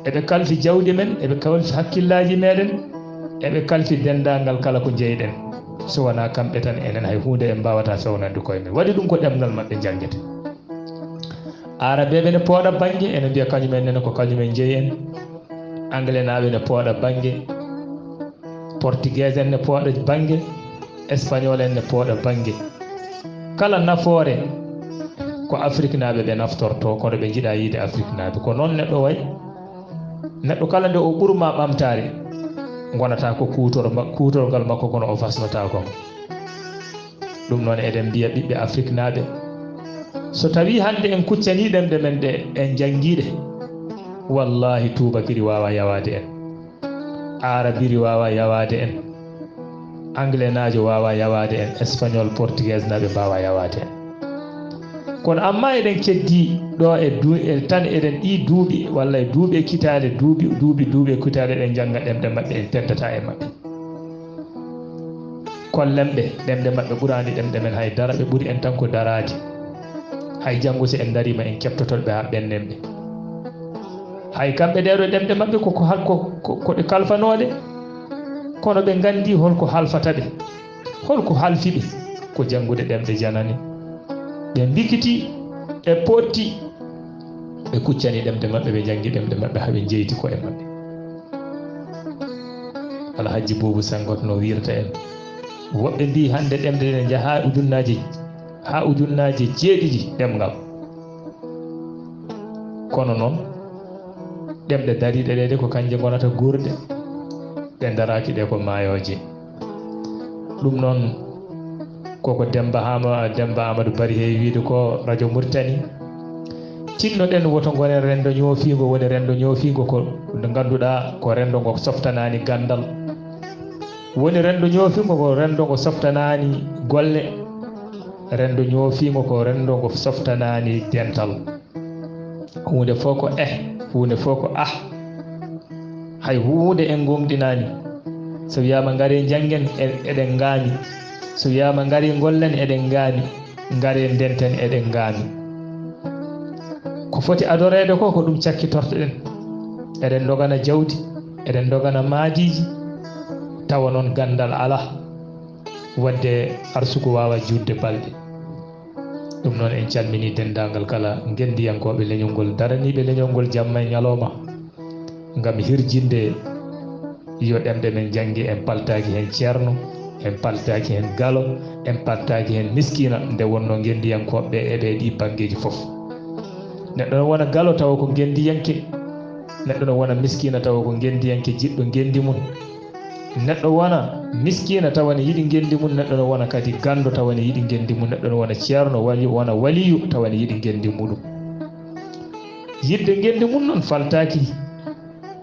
eɓe kalfi jawdi men, eɓe kalfi hakkillaaji meɗen, eɓe kalfi denndaangal kala ko njeyɗen. So wonaa kamɓe tan, enen hay huunde en mbaawata fewnande koye men. Waɗi ɗum ko ɗemngal maɓɓe njanngete. Aarabeeɓe ne pooɗa bannge, ene mbiya kañum en nene ko kañum en njeyi en. Angleenaaɓe ne pooɗa bannge, Portuguese en ne pooɗa bannge, Espagnol en ne pooɗa bannge. Kala nafoore ko Afriknaaɓe ɓe naftorto, kono ɓe njiɗa yiide Afriknaaɓe. Ko noon neɗɗo wayi. Neɗɗo kala nde o ɓurma ɓamtaare, ngonata ko kuutor-, ma-, kuutorgal makko kono o fasnota kon. Ɗum noon eɗen mbiya ɓiɓɓe Afriknaaɓe, so tawii hannde en kuccanii ɗemɗe men ɗe, en njanngiiɗe, wallaahi tuubakiri waawa yawaade en. Aarabiri waawa yawaade en, angleenaajo waawa yawaade en, espagnol, portuguese naaɓe mbaawa yawaade en. Kono amma eɗen keddii ɗo e du-, e tan eɗen ɗii duuɓi walla e duuɓi e kitaale, duuɓi, duuɓi, duuɓi e kitaale eɗen njannga ɗemɗe maɓɓe, en teddataa e maɓɓe. Kollen ɓe, ɗemɗe maɓɓe ɓuraani ɗemɗe men hay dara, ɓe ɓuri en tan ko daraade. Hay janngo so en ndariima en keɓtoto ɓe haa ɓennen ɓe. Hay kamɓe ɗee ɗo ɗemɗe maɓɓe ko, ko hal-, ko, ko, ko ɗe kalfanooɗe, kono ɓe nganndi holko halfata ɓe. Holko halfi ɓe? Ko janngude ɗemɗe janane. Ɓe mbikiti, ɓe pootti, ɓe kuccani ɗemɗe maɓɓe, ɓe njanngi ɗemɗe maɓɓe haa ɓe njeyti koye maɓɓe. Alhajji Buubu Senngoot no wiirta en. Woɓɓe mbii hannde ɗemɗe ɗe njaha ujunnaaji, haa ujunnaaji jeeɗiɗi ɗemngal. Kono noon, ɗemɗe dariiɗe ɗe de ko kanje ngonata guurɗe, ɗe daraaki ɗe ko maayooje. Ɗum noon, koko Demba Hama-, Demba Amadou Bari heewi wiide ko Radio Mauritanie. Tinnoɗen woto ngonen renndo ñoofiingo, woni renndo ñoofiingo ko nde ngannduɗaa ko renndo ngo softanaani ganndal. Woni renndo ñoofiingo ko renndo ngo softanaani golle. Renndo ñoofiingo ko renndo ngo softanaani dental. Huunde fof ko eh, huunde fof ko ah. Hay huunde en ngomɗinaani. So wiyaama ngaree njanngen, e-, eɗen ngaami. So wiyaama ngaree ngollen, eɗen ngaami. Ngaree ndenten, eɗen ngaami. Ko foti adoreede ko, ko ɗum cakkitortoɗen. Eɗen ndogana jawdi, eɗen ndogana maadiiji, tawa noon ganndal alaa. Waɗde arsuku waawa juutde balɗe. Ɗum noon, en calminii denndaangal kala ngenndiyankooɓe leñol ngol, daraniiɓe leñol ngol jamma e ñalawma, ngam hirjinde yo ɗemɗe men njannge, en paltaaki heen ceerno, en paltaaki heen galo, en paltaaki heen miskiina, nde wonnoo ngenndiyankooɓe ɓe eɓe ɗii banngeeji fof. Neɗɗo no wona galo tawa ko ngenndiyanke, neɗɗo no wona miskiina tawa ko ngenndiyanke jiɗɗo ngenndi mum. Neɗɗo wona miskiina tawa ne yiɗi ngenndi mum, neɗɗo no wona kadi ganndo tawa ne yiɗi ngenndi mum, neɗɗo no wona ceerno, wali-, wona waliyu tawa ne yiɗi ngenndi muɗum. Yiɗde ngenndi mum noon faltaaki,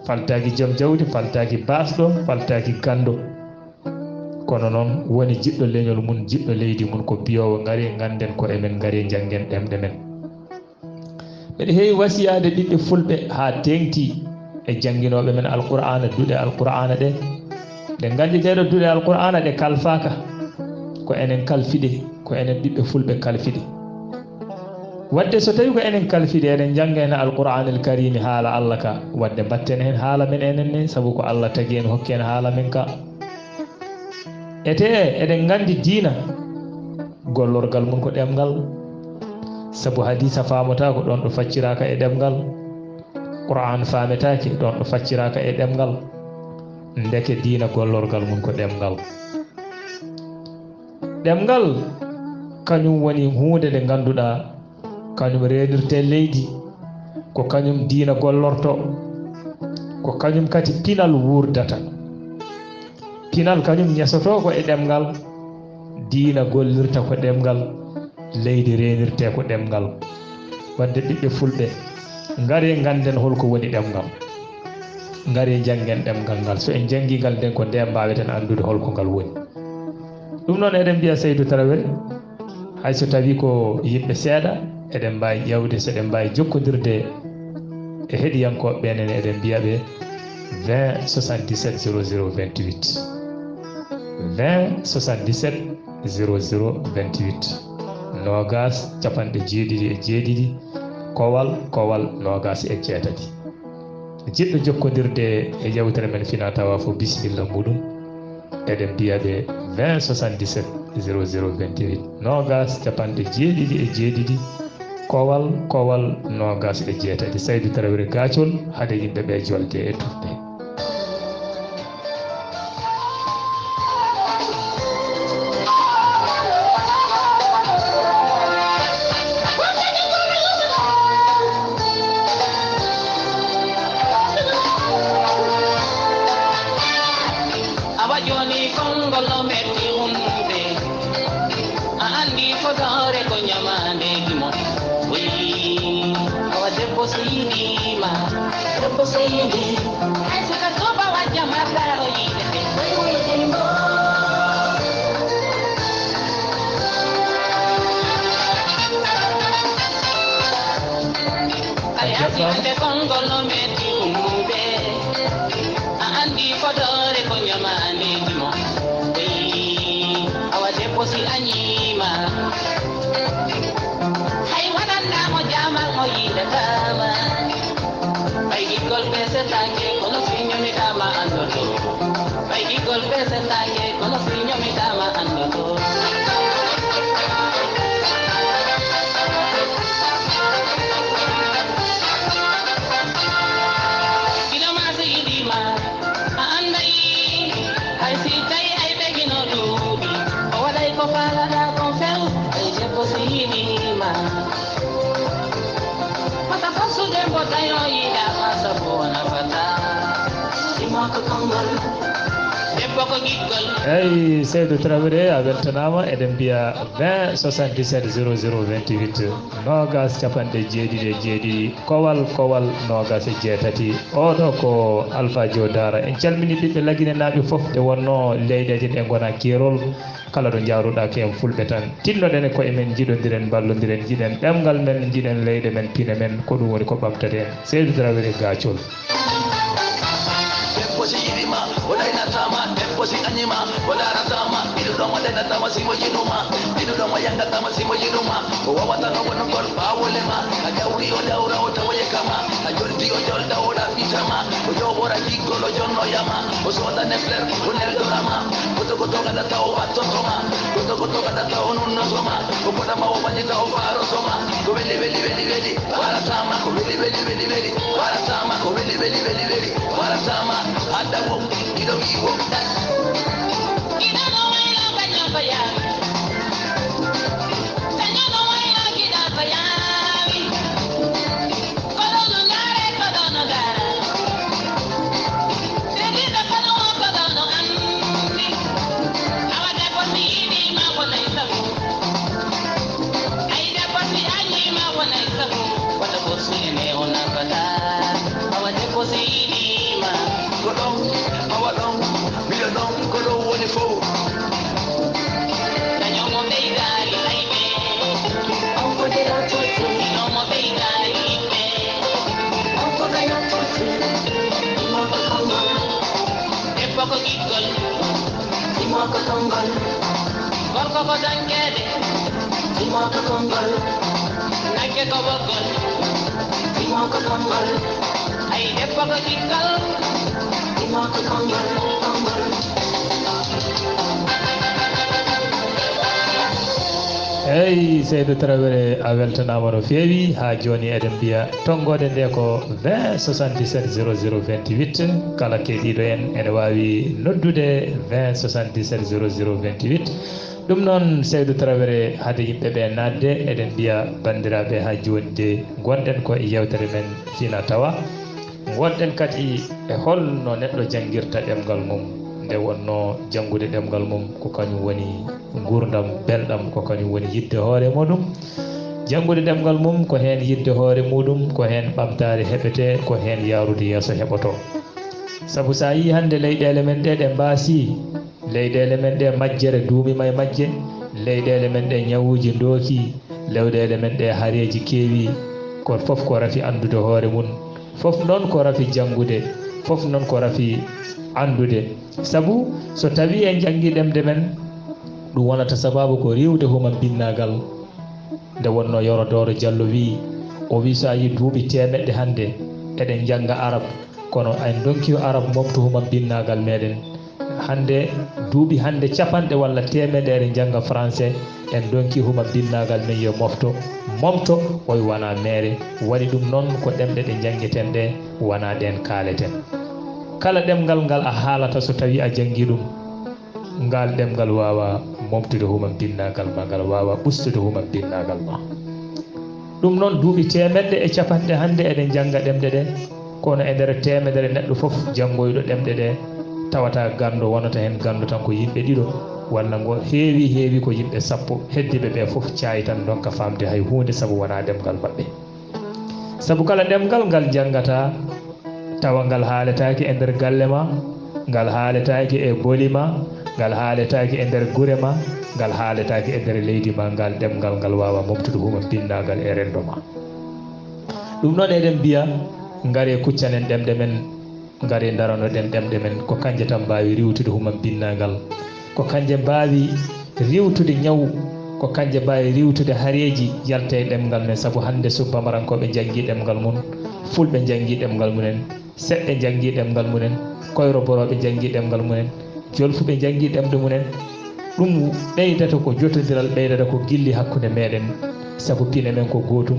faltaaki joom jawdi, faltaaki baasɗo, faltaaki ganndo. Kono noon woni jiɗɗo leñol mum, jiɗɗo leydi mum, ko biyoowo ngaree ngannden ko emen, ngaree njanngen ɗemɗe men. Mbeɗa heewi wasiyaade ɓiɓɓe fulɓe haa teeŋti e jannginooɓe men Alqur'aana, duɗe Alqur'aana ɗe. Ɗe nganndi ɗee ɗo duɗe Alqur'aana ɗe kalfaaka, ko enen kalfi ɗe, ko enen ɓiɓɓe fulɓe kalfi ɗe. Waɗde so tawii ko enen kalfi ɗe, eɗen njannga heen Alqur'aanil Kariimi haala Allah ka, waɗde mbaɗten heen haala men enen ne, sabu ko Allah tagi en, hokki en haala men ka. Etee eɗen nganndi diina, gollorgal mum ko ɗemngal, sabu hadiisa faamata ko ɗoon ɗo facciraaka e ɗemngal, Qur'aan faametaake ɗoon ɗo facciraaka e ɗemngal, ndeke diina gollorgal mum ko ɗemngal. Ɗemngal, kañum woni huunde nde ngannduɗaa, kañum reenirtee leydi, Ko kañum diina gollorto, ko kañum kadi pinal wuurdata. Pinal kañum ñesoto ko e ɗemngal, diina gollirta ko ɗemngal, leydi reenirte ko ɗemngal. Wadde ɓiɓɓe fulɓe, ngaree ngannden holko woni ɗemngal. Ngaree njanngen ɗemngal ngal. So en njanngii ngal nden ko ndeen mbaaweten anndude holko ngal woni. Ɗum noon eɗen mbiya Seydou Traoré, hay so tawii ko yimɓe seeɗa, eɗen mbaawi ƴeewde, so eɗen mbaawi jokkondirde e heɗiyankooɓe ɓee ne, eɗen mbiya ɓe vingt soixante-dix-sept zéro zéro vingt-huit. Vingt soixante-dix-sept zéro zéro vingt-huit. Noogaas, capanɗe jeeɗiɗi e jeeɗiɗi, kowal, kowal, noogaas e jeetati. Jiɗɗo jokkondirde e yewtere men Fina Tawa fof, bisimilla muɗum. Eɗen mbiya ɓe vingt soixante-dix-sept zéro zéro vingt-huit, noogaas, capanɗe jeeɗiɗi e jeeɗiɗi, kowal, kowal, noogaas e jeetati. Seydou Traoré Gacol, hade yimɓe ɓe jolde e tufde. Awa jooni konngol no metti umde. A anndi fodoore ko ñamaande gimo. Wii, awa debbo so yiɗiima. Debbo so yiɗi. Hay so ka suuba wajja marɗa o yiɗete. Way way dembo. Ay, a jaɓɓaama. Hannde konngol no metti umde. A anndi fodoore ko ñamaande gimo. Eyi, awa debbo si a ñiima. Hay waɗanɗaa mo jaamal mo yiidataama. Ɓay giggol ɓe setaake, kono si ñomiɗaama anndoto. Ɓay giggol ɓe setaake, kono si ñomiɗaama anndoto. Ina maa so yiɗiima, a annday, hay si tawi ay ɓegino duuɓi, o waɗay ko faalaɗaa kon few, ay debbo si yiɗiima. Fota fasude mbo tawi o yiɗaama, sabu o nafataa. Debbo ko giggol. Eyi, Seydou Traoré, a weltanaama. Eɗen mbiya vingt soixante-dix-sept zéro zéro vingt-huit, noogaas capanɗe jeeɗiɗi e jeeɗiɗi, kowal, kowal noogaas e jeetati. Oɗo ko Alpha Dio Dara. En calmini ɓiɓɓe Laginenaaɓe fof, nde wonnoo leyɗeeje ɗe ngona keerol. Kala ɗo njaaruɗaa ko en fulɓe tan. Tinnoɗen e koye men, njiɗondiren, mballondiren, njiɗen ɗemngal men, njiɗen leyɗe men, pine men, ko ɗum woni ko ɓamtata en. Seydou Traoré Gacol. Debbo si yiɗi ma, o laynata ma. Debbo si añi ma, o laarata ma. Ɓiɗɗo ɗon o laynata ma si mo yiɗu ma. Ɓiɗɗo ɗon o yangata ma si mo yiɗu ma. O wawata no wonugol ɓaawole ma. A dawri o dawra o tawoye kama. A joldi o jolda o ɗaɓɓita ma. O jowora giggol o jonnoya ma. O sooda nefler o neldora ma. Goto goto gaɗata o wattoto ma. Goto goto gaɗata o nunnoto ma. O koɗa ma o wañita o faaroto ma. Ko weli weli weli weli. Warata ma ko weli weli weli weli. Warata ma ko weli weli weli weli. Warata ma adda wo iɗo wi wo. Iɗo no wayno gaño ko yaa. Gaño no wayno giɗo ko yaawi. Ko ɗo no ndaare, ko ɗo no ndaara. Sirdiɗo ko ɗo, ko ɗo no anndi. Awa debbo si yiɗi ma wonay sabu. Ay debbo si añi ma wonay sabu. Wata ko suyene o nafata. Awa debbo si yiɗi ma. Ko ɗon, awa ɗon, miɗo ɗon, ko ɗo woni fow. Kañum o ɓeydaali ayɓe. Kañum o ɓeydaali yimɓe. Debbo ko giggol. Gorko ko dañkeede. Nagge ko ɓoggol. Ay debbo ko giggol. Eyi, Seydou Traoré, a weltanaama no feewi. Haa jooni eɗen mbiya tonngoode nde ko vingt soixante-dix-sept zéro zéro vingt-huit. Kala keɗiiɗo en ene waawi noddude vingt soixante-dix-sept zéro zéro vingt-huit. Ɗum noon, Seydou Traoré, hade yimɓe ɓe naatde, eɗen mbiya banndiraaɓe, haa jooni de ngonɗen ko e yeewtere men fina tawa. Ngonɗen kadi e holno neɗɗo janngirta ɗemngal mum, nde wonnoo janngude ɗemngal mum ko kañum woni nguurndam belɗam, ko kañum woni yiɗde hoore muɗum. Janngude ɗemngal mum ko heen yiɗde hoore muɗum, ko heen ɓamtaare heɓetee, ko heen yahrude yeeso heɓotoo. Sabu so a yii hannde leyɗeele men ɗe, ɗe mbaasi, leyɗeele men ɗe majjere duumima e majje, leyɗeele men ɗe ñawuuji ndooki, leyɗeele men ɗe hareeji keewi, ko fof ko rafi anndude hoore mum, fof noon ko rafi janngude, fof noon ko rafi anndude. Sabu so tawii en njanngii ɗemɗe men, ɗum wonata sabaabu ko riiwde humam binnaagal. Nde wonnoo Yoro Dooro Jallo wii, o wii so a yii duuɓi teemeɗɗe hannde eɗen njannga arab, kono en ndonki arab momto humam binnaagal meɗen. Hannde duuɓi hannde capanɗe walla teemeɗere njannga français, en ndonki humam binnaagal men yo mofto, momto, oy wona meere. Waɗi ɗum noon ko ɗemɗe ɗe njanngeten ɗe, wona ɗeen kaaleten. Kala ɗemngal ngal a haalata so tawii a janngii ɗum, ngaal ɗemngal waawaa momtude humam binnaagal ma, ngal waawaa ustude humam binnaagal ma. Ɗum noon duuɓi teemeɗɗe e capanɗe hannde eɗen njannga ɗemɗe ɗe, kono e nder teemedere neɗɗo fof janngoyɗo ɗemɗe ɗe, tawata ganndo wonata heen ganndo tan ko yimɓe ɗiɗo, walla ngo heewi heewi ko yimɓe sappo, heddiiɓe ɓe fof caayi tan ndonka faamde hay huunde sabu wonaa ɗemngal maɓɓe. Sabu kala ɗemngal ngal njanngataa, tawa ngal haaletaake e nder galle ma, ngal haaletaake e boli ma, ngal haaletaake e nder gure ma, ngal haaletaake e nder leydi ma, ngal ɗemngal ngal waawaa momtude humam binnaagal e renndo ma. Ɗum noon eɗen mbiya, ngaree kuccanen ɗemɗe men, ngaree ndaranoɗen ɗemɗe men, ko kanje tan mbaawi riiwtude humam binnaagal, ko kanje mbaawi riiwtude ñawu, ko kanje mbaawi riiwtude hareeji yalta e ɗemngal men. Sabu hannde so bamarankooɓe njanngii ɗemngal mum, fulɓe njanngii ɗemngal mumen, seɓɓe njanngii ɗemngal mumen, koyroborooɓe njanngii ɗemngal mumen, jolfuɓe njanngii ɗemɗe mumen, ɗum ɓeydata ko jotondiral, ɓeydata ko gilli hakkunde meɗen, sabu pine men ko gootum,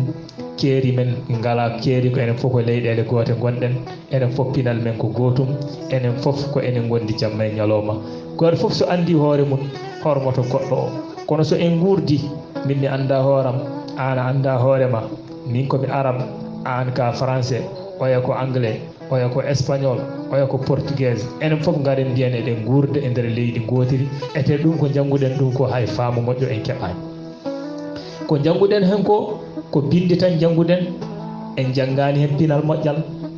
keeri men ngalaa keeri, ko enen fof ko leyɗeele goote ngonɗen, enen fof pinal men ko gootum, enen fof ko enen ngondi jamma e ñalooma. Gooto fof so anndii hoore mum, hormoto goɗɗo o. Kono so en nguurdii, min mi anndaa hooram, aan a anndaa hoore ma, min ko mi arab, aan ka français, oya ko anglais, oya ko espagnol, oya ko portugaise, enen fof ngaren mbiyen eɗen nguurda e nder leydi ngootiri, ete ɗum ko njannguɗen ɗum ko hay faamu moƴƴo en keɓaani. Ko njannguɗen heen ko, ko binndi tan njannguɗen, en njanngaani heen pinal moƴƴal,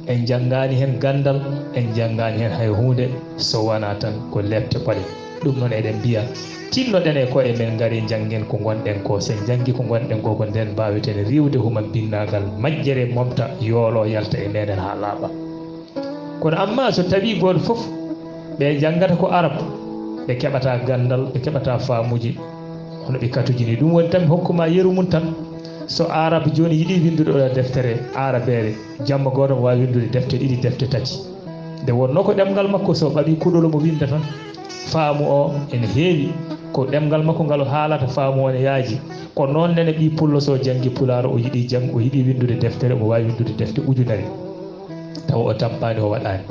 en njanngaani heen ganndal, en njanngaani heen hay huunde so wonaa tan ko leepte pale. Ɗum noon eɗen mbiya, tinnoɗen e koye men, ngari njanngen ko ngonɗen ko. So en njanngii ko ngonɗen ko, ko ndeen mbaaweten riiwde humam binnaagal, majjere momta, yoolo yalta e meɗen haa laaɓa. Kono amma so tawii gooto fof, ɓe njanngata ko arab, ɓe keɓataa ganndal, ɓe keɓataa faamuuji, hono ɓe katujini. Ɗum woni tan mi hokkuma yeru mum tan, so arab jooni yiɗii winndude ɗo deftere arabeere, jamma gooto omo waawi winndude defte ɗiɗi, defte tati. Nde wonnoo ko ɗemngal makko, so ɓaɓii kuɗol omo winnda tan. Faamu o ene heewi, ko ɗemngal makko ngal o haalata, faamu o ne yaaji. Ko noon nene ɓii pullo so janngi pulaar, o yiɗii jang-, o yiɗii winndude deftere, omo waawi winndude defte ujunere. Tawa o tampaani, o waɗaani.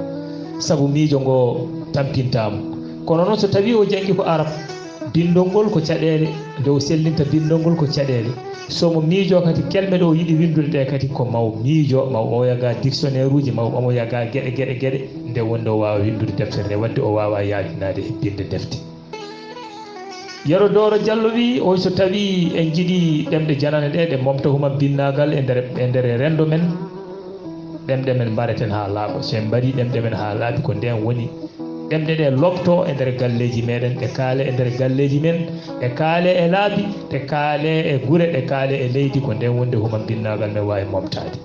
Sabu miijo ngo tampintaa mo. Kono noon so tawii o janngi ko arab, binndol ngol ko caɗeele, nde o sellinta binndol ngol ko caɗeele. So mo miijo kadi kelme ɗe o yiɗi winndude ɗe kadi ko ma o miijo, ma o ɓamoya ga dictionnaire uji, ma o ɓamoya ga geɗe, geɗe, geɗe, nde wonde o waawa winndude deftere nde, waɗde o waawa yaajinaade hebbinde defte. Yero Dooro Jallo wii, oy so tawii en njiɗii ɗemɗe janane ɗe, ɗe momta humam binnaagal e nder, e nder renndo men, ɗemɗe men mbareten haa laaɓa. So en mbarii ɗemɗe men haa laaɓi, ko ndeen woni ɗemɗe ɗe lobtoo e nder galleeji meɗen, ɗe kaale e nder galleeji men, ɗe kaale e laabi, ɗe kaale e gure, ɗe kaale e leydi, ko ndeen wonde humam binnaagal men waawi momtaade.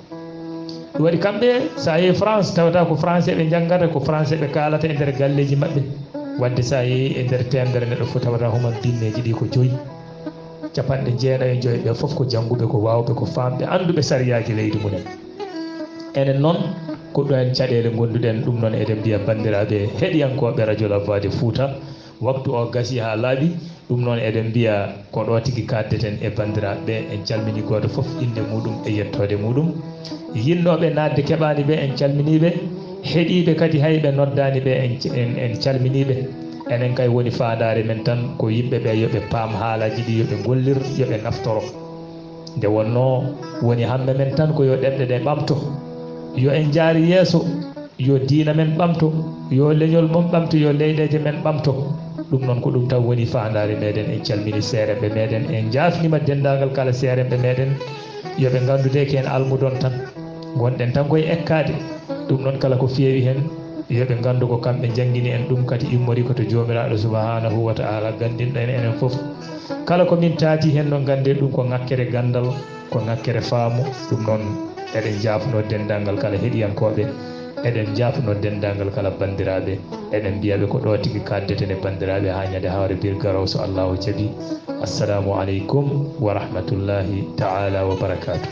Ɗum waɗi kamɓe, so a yehi France, tawata ko français ɓe njanngata, ko français ɓe kaalata e nder galleeji maɓɓe. Wadde so a yehi e nder teemedere neɗɗo fof, tawata humam binneeji ɗi ko joyi. Capanɗe jeenayi e joyi ɓe fof ko jannguɓe, ko waawɓe, ko faamɓe, annduɓe sariyaaji leydi mumen. Enen noon, ko ɗo en caɗeele ngonduɗen, ɗum noon eɗen mbiya banndiraaɓe heɗiyankooɓe Radio La Voix de Fouta, waktu o gasi haa laaɓi, ɗum noon eɗen mbiya ko ɗo tigi kaaddeten e banndiraaɓe ɓe. En calmini gooto fof innde muɗum e yettoode muɗum. Yinnooɓe naatde keɓaani ɓe, en calminii ɓe. Heɗiiɓe kadi hay ɓe noddaani ɓe, en, en, en calminii ɓe. Enen kay woni faandaare men tan ko yimɓe ɓe yo ɓe paam haalaaji ɗi, yo ɓe ngollir, yo ɓe naftoro. Nde wonnoo woni hamme men tan ko yo ɗemɗe ɗe ɓamto, yo en njaar yeeso, yo diina men ɓamto, yo leñol mon ɓamto, yo leyɗeeje men ɓamto. Ɗum noon ko ɗum tan woni faandaare meɗen. En calmini seeremɓe meɗen, en njaafniima denndaangal kala seeremɓe meɗen. Yo ɓe nganndu de ko en almudon tan, ngonɗen tan koye ekkaade. Ɗum noon kala ko feewi heen, yo ɓe nganndu ko kamɓe njanngini en ɗum, kadi immori ko to Joomiraaɗo Subhaanahu wa Ta'aala ganndinɗo en enen fof. Kala ko min taati heen noon, nganndee ɗum ko ŋakkere ganndal, ko ŋakkere faamu. Ɗum noon eɗen njaafnoo denndaangal kala heɗiyankooɓe, eɗen njaafnoo denndaangal kala banndiraaɓe, eɗen mbiya ɓe ko ɗo tigi kaaddeten e banndiraaɓe haa ñande hawre bir garow so Allahu jaɓi. Assalamu aleykum wa rahmatullahi ta'ala wa barakatuh.